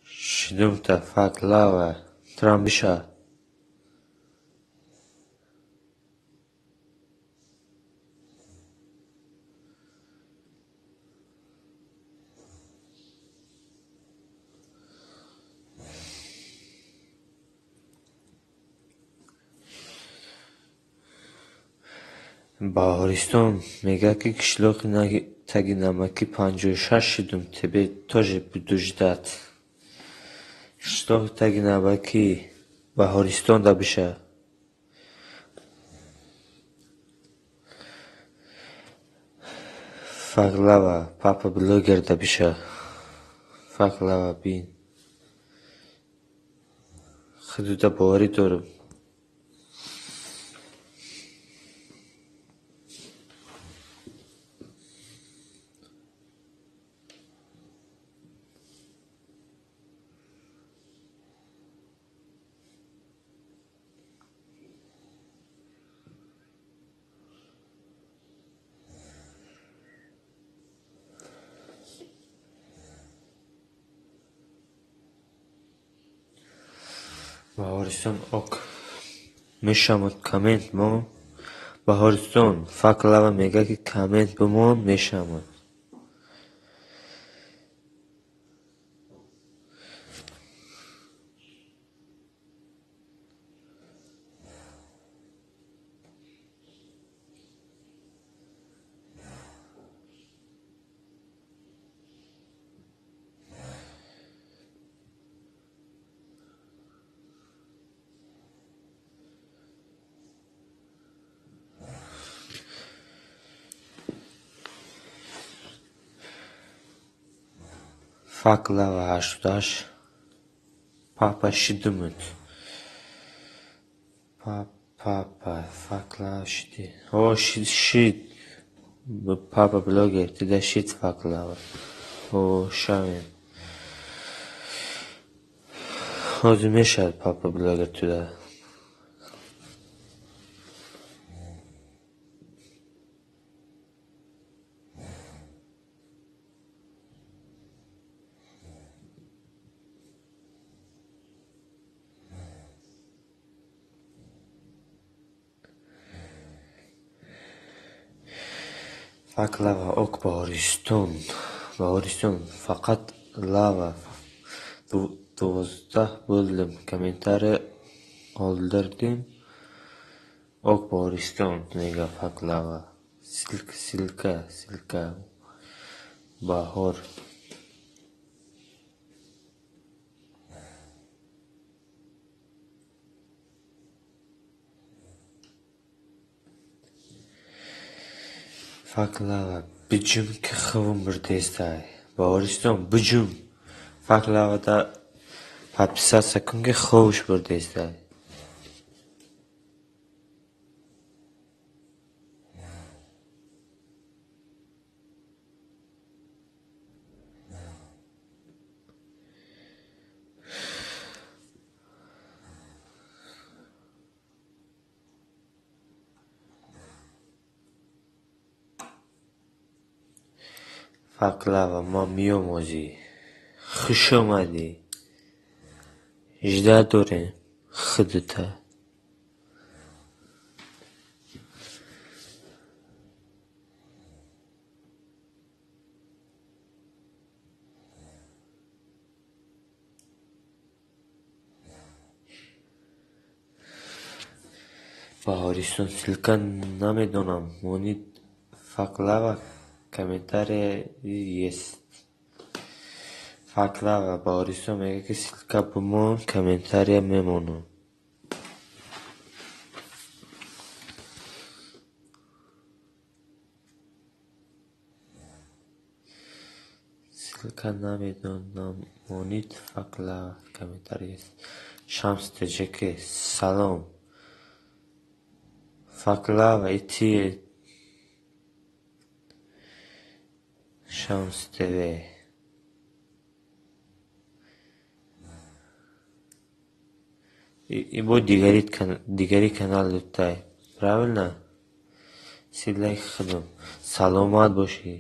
Шидумта, фак лава, турам биша. Баҳористон мегӯяд, ки қишлоқи таги намакӣ 56 шидум, тебе тоже буду ждать. Қишлоқи таги намакӣ Баҳористон да биша. Фак лава, папа блогер да биша. Фак лава, бин. Худуда боварӣ дорам. Баҳористон ок мешавад, коммент мон. Баҳористон Факлава мегӯяд, ки коммент бимон, мешавад. Факлава 88 папа шидумуд. Папа Факлава шиди. О, шид. Папа блогер, тида шид Факлава. О, шавем. Ҳозир мешавад папа блогер туда. Факлава ок Баҳористон. Баҳористон фақат лава 12 bo'ldim. Комментарий qoldirdim. Ок Баҳористон мега Факлава. Ссылка, ссылка. Баҳор. Факлава биҷум, ки хувум бурдестай. Баҳористон биҷум. Факлавада подписаться кун, ки хувуш бурдестай. Факлава ма меомӯзӣ. Хуш омадӣ. Жда дорем худта. Баҳористон ссылка намедонам. Монид Факлава комментарий есть. Факлава Баҳористон мегӯяд, ки ссылка бимон, комментария мемонам. Ссылка намедонам. Монид Факлава комментарий есть. Шамс ТЖК салом. Факлава ити Шамс ТВ. И бо дигари канал дутай. Правильно? Силаи худум. Саломат бошӣ.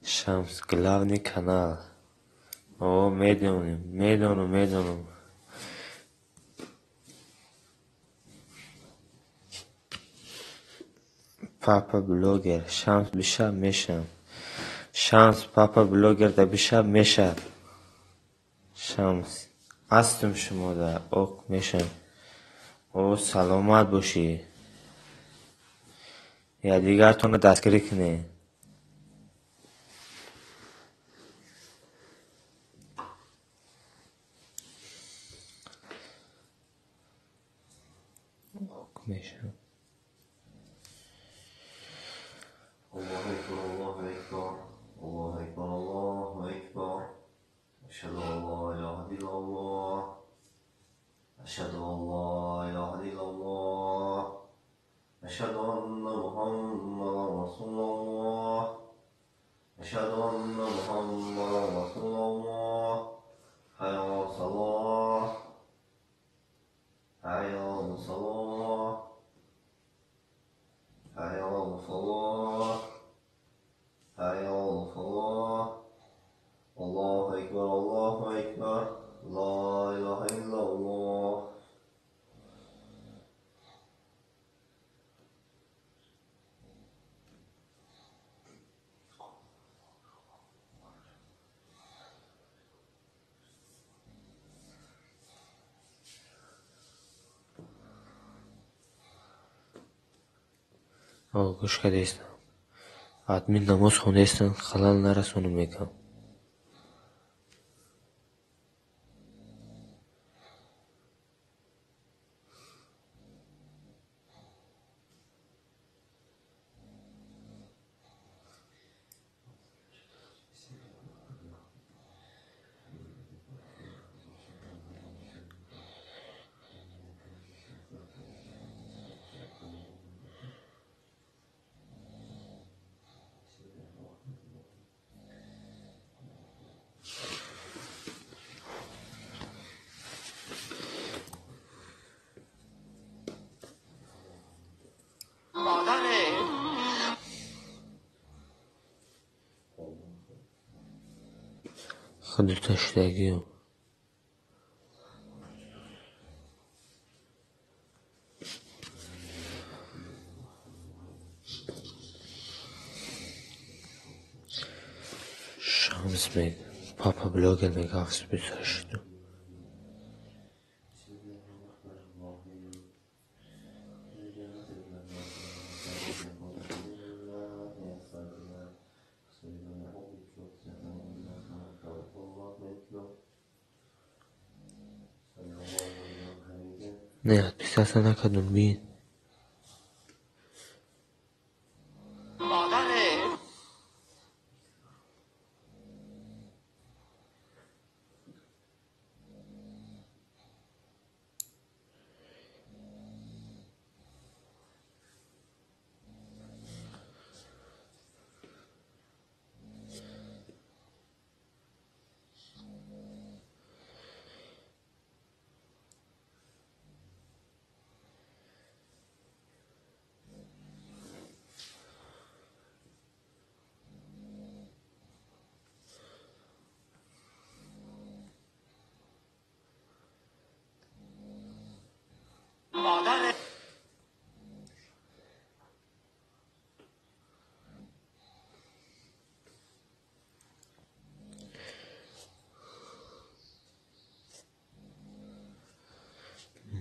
Шамс главный канал. О, медонем, медонам, медонам. Папа блогер. Шамс бишаб мешам. Шамс папа блогер да бишаб мешаб. Шамс. Астум шумо да ок мешам. О, саломат бошӣ. Я дигартонро дастгирӣ кунед. Ок мешам. Аллоҳу акбар, Аллоҳу акбар, Аллоҳу акбар, Аллоҳу акбар. Ашҳаду ан ло илоҳа иллаллоҳ. Ашҳаду ан ло илоҳа иллаллоҳ. Ашҳаду анна Муҳаммадан расулуллоҳ. Ашҳаду анна Муҳаммадан расулуллоҳ. Ҳайя алас-салоҳ. Ҳайя алас-салоҳ. Ҳайя алас-салоҳ. Ҳайя алас-салоҳ. Аллоҳу акбар, Аллоҳу акбар. Ло илоҳа иллаллоҳ. Гӯш кардестам. Админ намоз хондестам, халал нарасонум мегӯям. Худуташтагиам. Шамс мег, папа блогер мег, 728. Не, отписаться накардум, бин.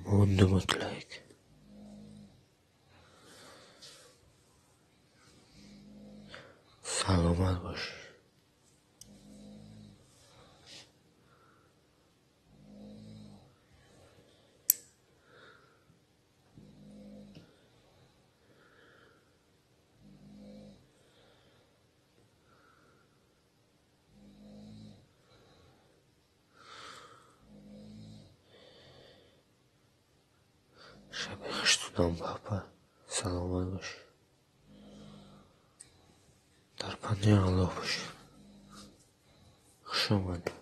Мондумот лайк. Саломат бошед. Шаби хуштунам, папа. Саломат бошед. Дар паноҳи Аллоҳ бошед. Хуш омадед.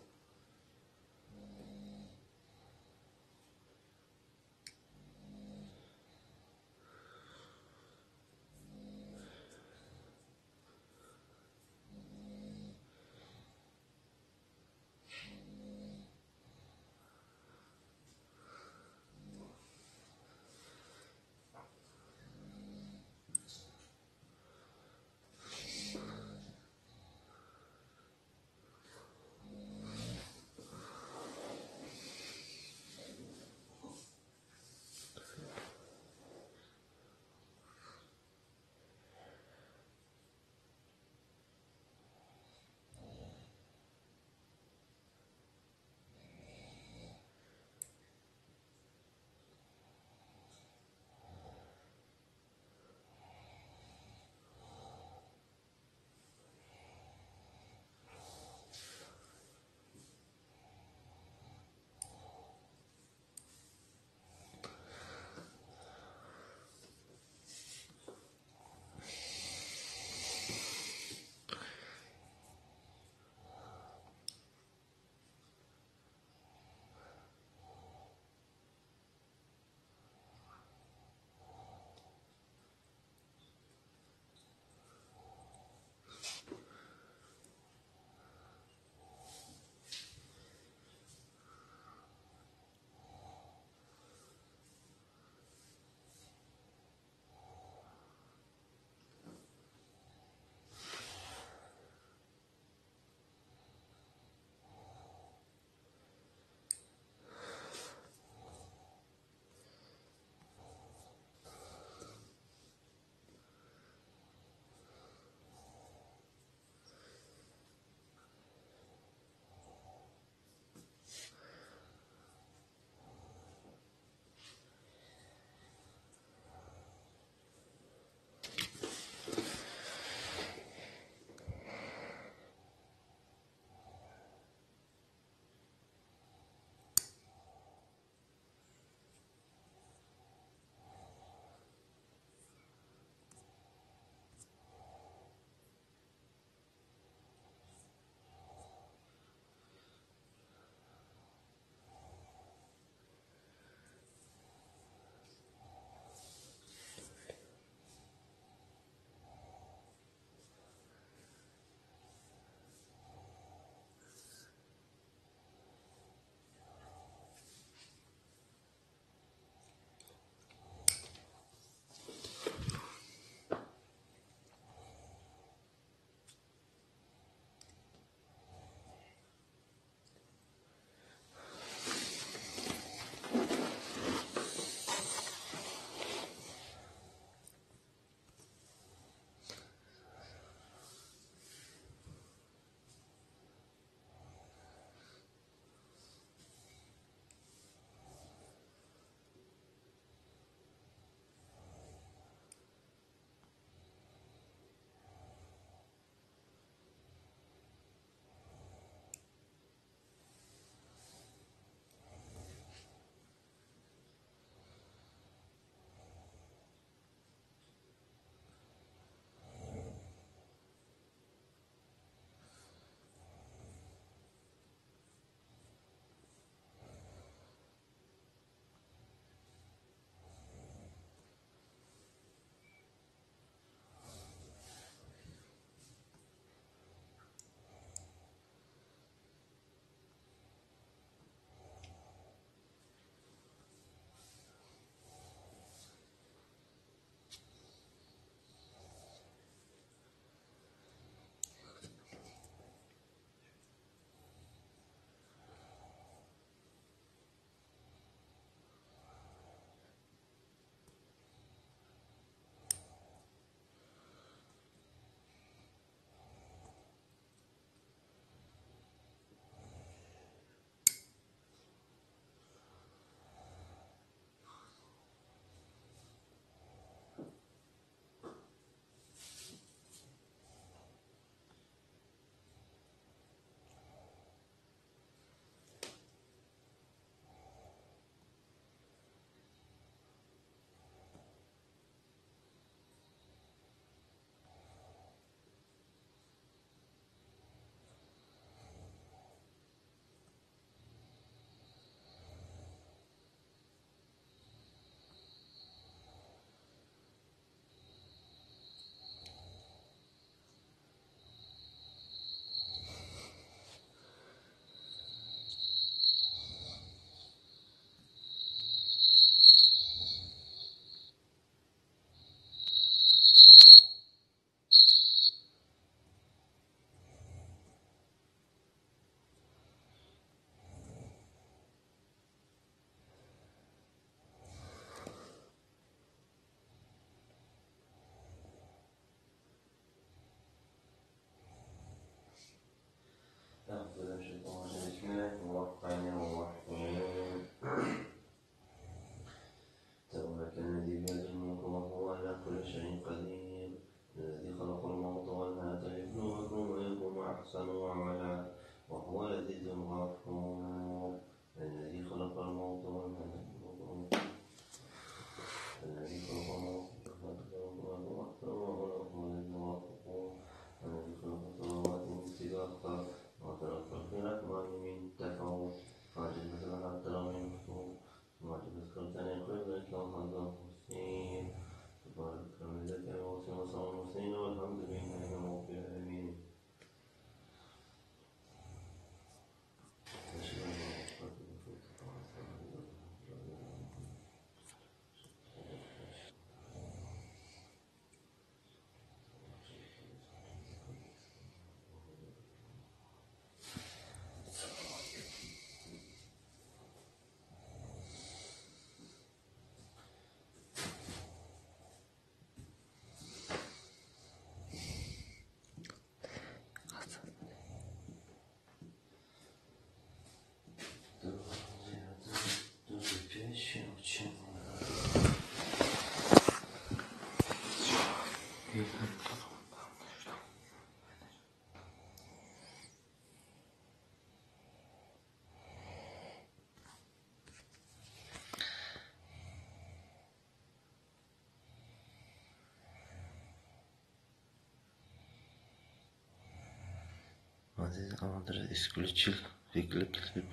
Азиз Андрей исключил, выключил.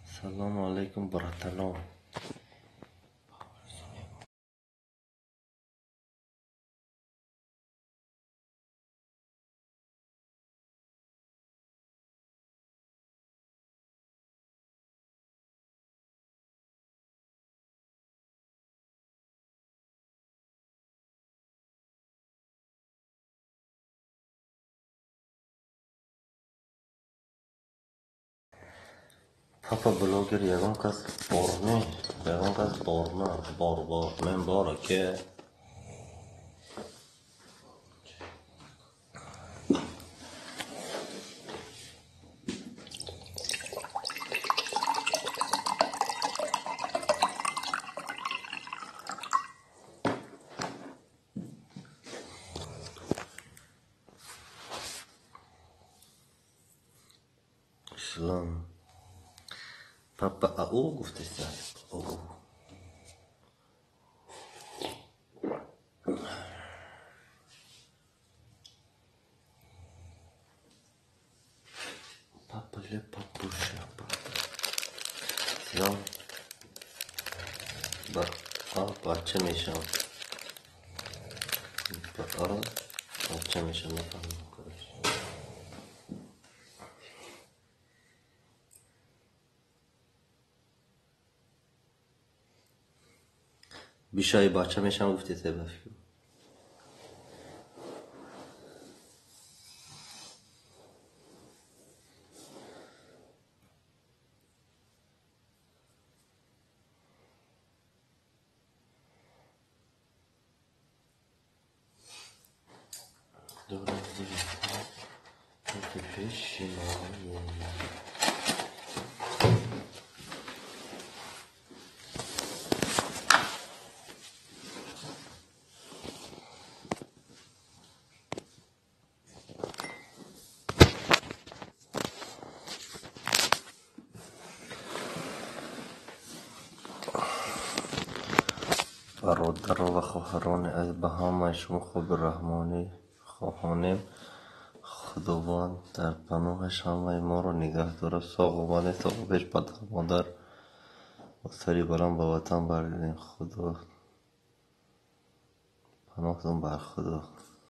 Салому алейкум, братано. Папа блогер ягон кас бор не, ягон кас бор на, бор бор, мен бор аке. Ислам. Папа ау гуфтеста. Ау. Папа ле папуша. Салом. Ба а бача мешам. Ба а бача мешам нафаҳмидам короче. Бишаи бача мешам гуфтете ба фикр. Бародаро ва хоҳарони азиз, ба ҳамаи шумо хуби раҳмонӣ хоҳонем. Худованд дар паноҳаш ҳамаи моро нигаҳ дорад. Соғ омадем, соғ пеш падар модар бо сари баланд ба ватан баргардем. Худо паноҳтон бар Худо.